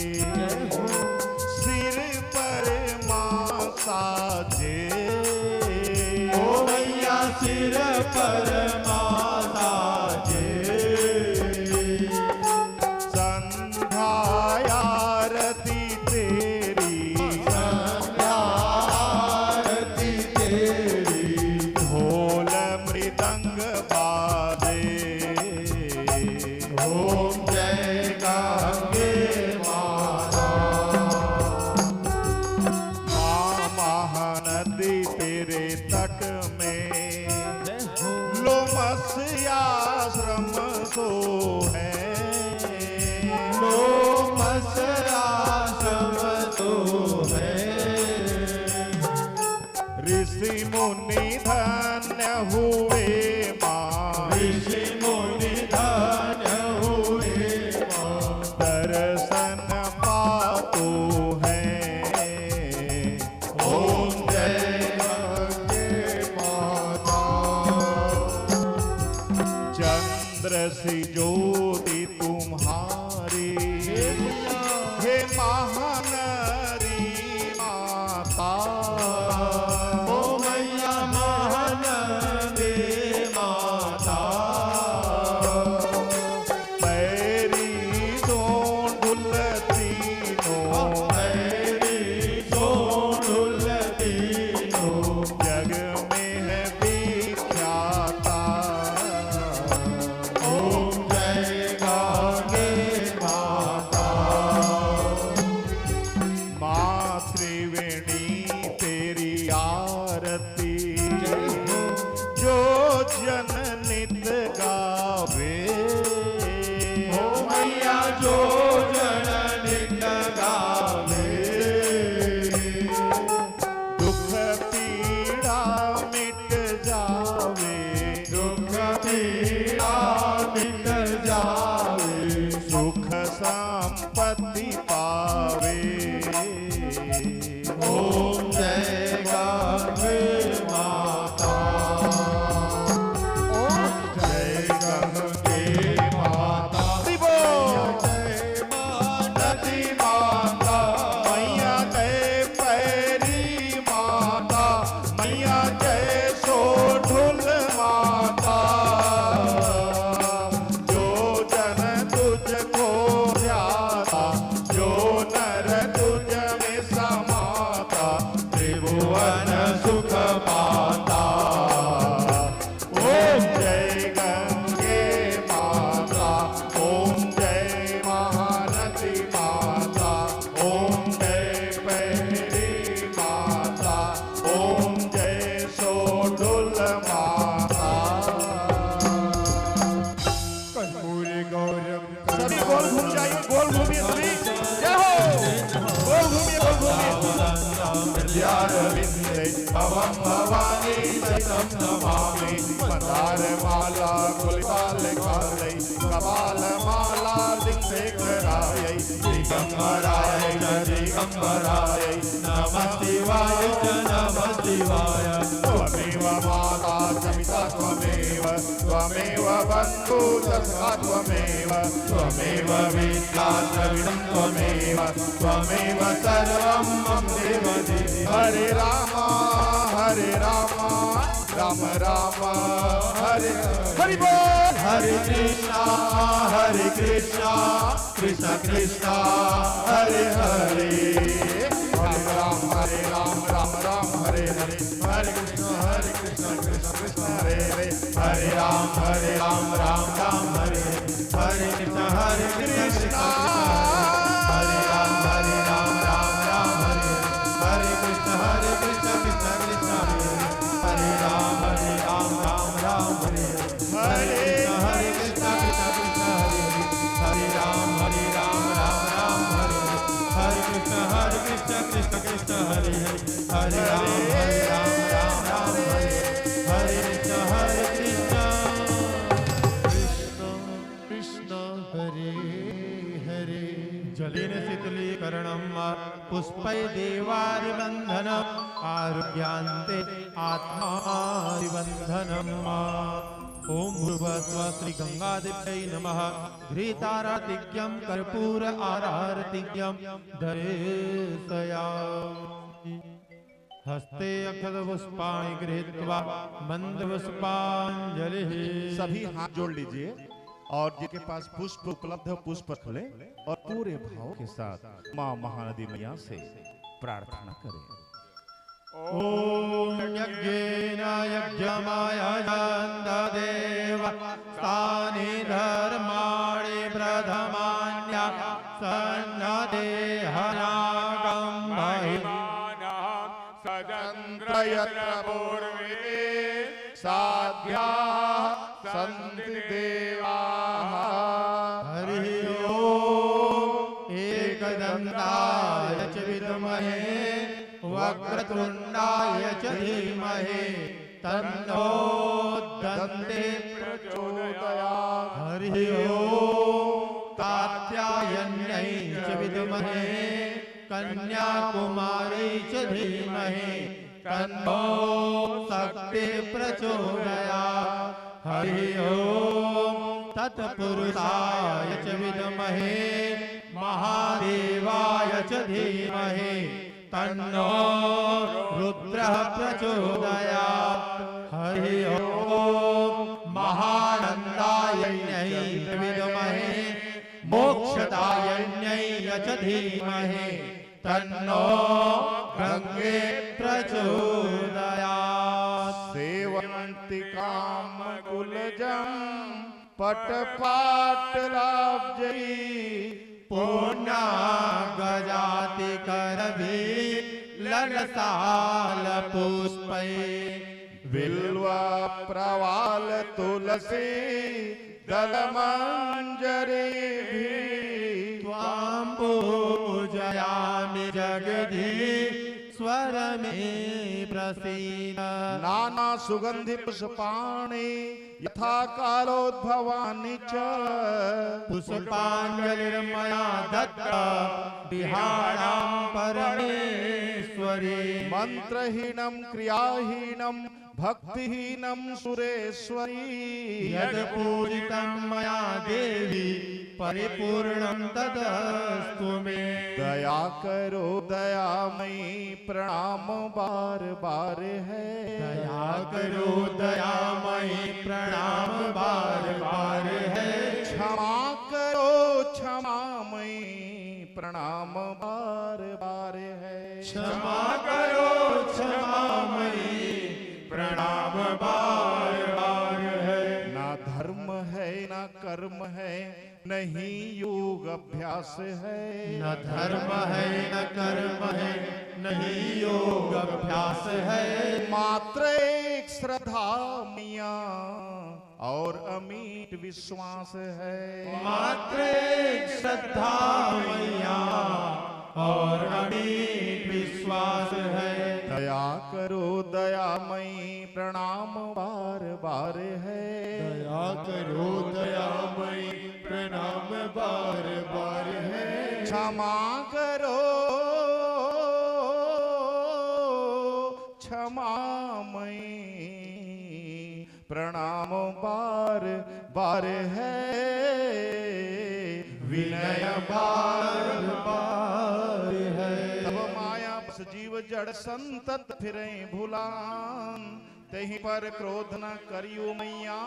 सिर पर माँ साजे। ओ मैया सिर पर माँ साजे। संध्या आरती तेरी, संध्या आरती तेरी ढोल मृदंग बाजे। ओम जय गंगे माता। माँ महानदी तेरे तट में लोमश आश्रम सोहे। लोमश आश्रम सोहे। ऋषि मुनि धन्य हुए माँ। ऋषि मुनि धन्य हुए माँ। दर्शन पातो है। ओम जय गंगे माता। चंद्र सी ज्योति तुम्हारी, हे महानदी माता। ओ मैया महानदी माता। पैरी सोंढुल तीनों, पैरी सोंढुल तीनों जग में है विख्याता। ओम जय गंगे माता। नमामि। मन्दारमाला कुलिपालकायै कपालमाला दिग्शेखरायै दिगम्बरायै च दिगम्बरायै नमः शिवाय च नमः शिवाय। त्वमेव माता च पिता त्वमेव त्वमेव बन्धु च सखा त्वमेव त्वमेव विद्या द्रविणं त्वमेव त्वमेव सर्वं मम देव देव। हरे राम हरे राम राम राम हरे हरि बोल। हरे कृष्णा हरे कृष्णा कृष्णा कृष्णा हरे हरे। हरे राम हरे राम राम राम हरे हरे। हरे कृष्णा हरे कृष्णा कृष्णा कृष्णा हरे हरे। हरे राम हरे राम राम राम हरे हरे। हरे कृष्णा हरे कृष्णा कृष्णा कृष्णा हरे हरे। हरे राम हरे राम राम राम हरे हरे। हरे कृष्णा हरे कृष्णा कृष्णा कृष्णा हरे हरे। हरे राम हरे राम राम राम हरे हरे। हरे कृष्णा हरे कृष्णा कृष्णा कृष्णा हरे हरे। हरे राम हरे राम राम राम हरे हरे। हरे कृष्णा हरे कृष्णा कृष्णा कृष्णा हरे हरे। हरे राम हरे राम राम राम हरे हरे। हरे कृष्णा हरे कृष्णा कृष्णा कृष्णा हरे हरे। जलेन शीतलीकरणं पुष्पै देवारिबन्धनम् आरोग्यान्ते आत्मारिबन्धनम्। ॐ भूर्भुवः स्वः श्री गंगादेव्यै नमः। घृतारातिज्ञं कर्पूर आरातिज्ञं दर्शयामि। हस्ते अक्षत पुष्पाणि गृहीत्वा मंत्र पुष्पांजलि। सभी हाथ जोड़ लीजिए और जिनके पास पुष्प उपलब्ध हो, पुष्प रख लें और पूरे भाव के साथ माँ महानदी मैया से प्रार्थना करें। ॐ यज्ञेन यज्ञमायजन्त देव तानि धर्माणि प्रथमान्या सन्नदेहनागं बहिः। सचन्द्र यत्र पूर्वे साध्याः सन्ति देवाः। हरि ॐ एकदन्ताय च विद्महे वक्रतुण्डाय च धीमहि तन्नो दन्ते प्रचोदयात्। हरि ॐ कात्यायन्यै च विद्महे कन्याकुमारी च धीमहि तन्नो शक्ति प्रचोदयात्। हरि ॐ तत्पुरुषाय च विद्महे महादेवाय च धीमहि तन्नो रुद्रः प्रचोदयात्। हरि ॐ महानन्दायन्यै च विद्महे मोक्षदायन्यै च धीमहि तन्नो गंगे प्रचोदयात्। सेवन्ति कामकुलजं पटपाटलाब्जैः पूर्णागजातिकरभिः ललसालपुष्पैः बिल्वप्रवालतुलसीदलमञ्जरीभिः। त्वां पूजयामि जगदीश्वर मे प्रसीद। नाना सुगंधि पुष्पाणि यथा कालोद्भवानि च। पुष्पाञ्जलिर्मया दत्त विहारां परमेश्वरी। मन्त्रहीनं क्रियाहीनं भक्तिहीनं सुरेश्वरी। यद पूजितं मया देवी परिपूर्णं तदस्तु मे। दया करो दयामयी प्रणाम बार बार है। दया करो दयामयी प्रणाम बार बार है। क्षमा करो क्षमामयी प्रणाम बार बार है। क्षमा करो क्षमामयी प्रणाम बार बार है। ना धर्म है ना कर्म है नहीं योग अभ्यास है। न धर्म है न कर्म है नहीं योग अभ्यास है। मात्र एक श्रद्धा मैया और अमिट विश्वास है। मात्र एक श्रद्धा मैया और अमिट विश्वास है। दया करो दयामयी, प्रणाम बार बार है। दया करो दयामयी, प्रणाम बार बार है। क्षमा करो क्षमामयी, प्रणाम बार बार है। विनय बार बार है। तब माया बस जीव जड़ संतत फिरे भुलान, तेहि पर क्रोध न करियो मैया,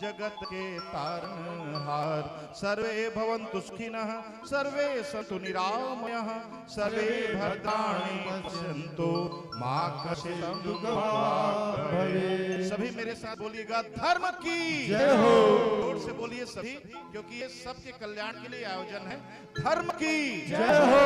जगत के तारनहार। सर्वे भवन्तु सुखिनः, सर्वे सन्तु निरामयः, सर्वे भद्राणि पश्यन्तु, मा कश्चित् दुःखभाग् भवेत्। सभी मेरे साथ बोलिएगा, धर्म की जय हो। जोर से बोलिए सभी, क्योंकि ये सबके कल्याण के लिए आयोजन है। धर्म की जय हो।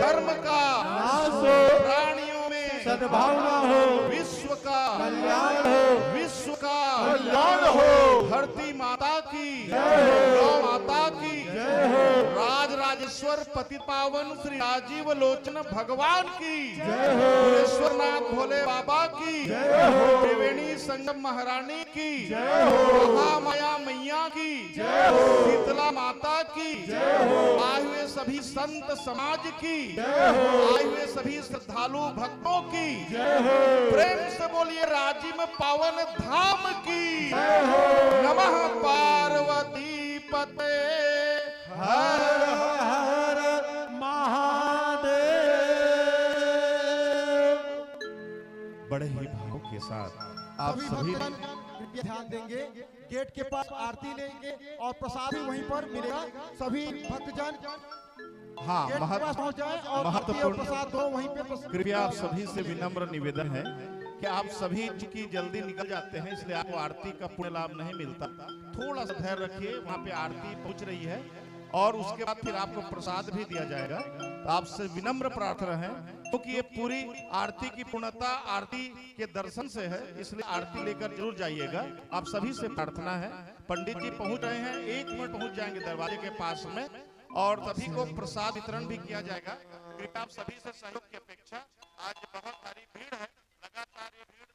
धर्म का नाश हो। प्राणियों में सद्भावना हो। विश्व का कल्याण हो। विश्व का कल्याण हो। धरती माता की जय हो। गौ माता की जय हो। राज राजेश्वर पति पावन श्री राजीव लोचन भगवान की जय हो। भुवनेश्वरनाथ भोले बाबा की जय हो। त्रिवेणी संगम महारानी की जय हो। महामाया मैया की जय हो। शीतला माता की जय हो। आए हुए सभी संत समाज की जय हो। आए हुए सभी श्रद्धालु भक्तों की जय हो। प्रेम से बोलिए राजिम पावन धाम की जय हो। नमः पार्वती पते। हर हर महादेव। बड़े ही भाव के साथ आप सभी सभी भक्तजन कृपया ध्यान देंगे, गेट के पास आरती लेंगे और प्रसाद भी वहीं पर मिलेगा। सभी भक्तजन हाँ, गेट के महत-, पास पहुंच जाए और आरती और महत्वपूर्ण। प्रसाद दो वहीं पे प्रस-, कृपया आप सभी से विनम्र निवेदन है कि आप सभी चूंकि जल्दी निकल जाते हैं, इसलिए आपको आरती का पुण्य लाभ नहीं मिलता। थोड़ा सा धैर्य रखिए, वहाँ पे आरती पहुँच रही है और उसके बाद फिर आपको प्रसाद भी दिया जाएगा। तो आपसे विनम्र प्रार्थना है, क्योंकि ये पूरी आरती की पूर्णता आरती के दर्शन से है, इसलिए आरती लेकर जरूर जाइएगा। आप सभी से प्रार्थना है, पंडित जी पहुँच रहे हैं, एक मिनट पहुँच जाएंगे दरवाजे के पास में और सभी को प्रसाद वितरण भी किया जाएगा। कृपया आप सभी से सहयोग की अपेक्षा। आज बहुत सारी भीड़ है, लगातार ये भीड़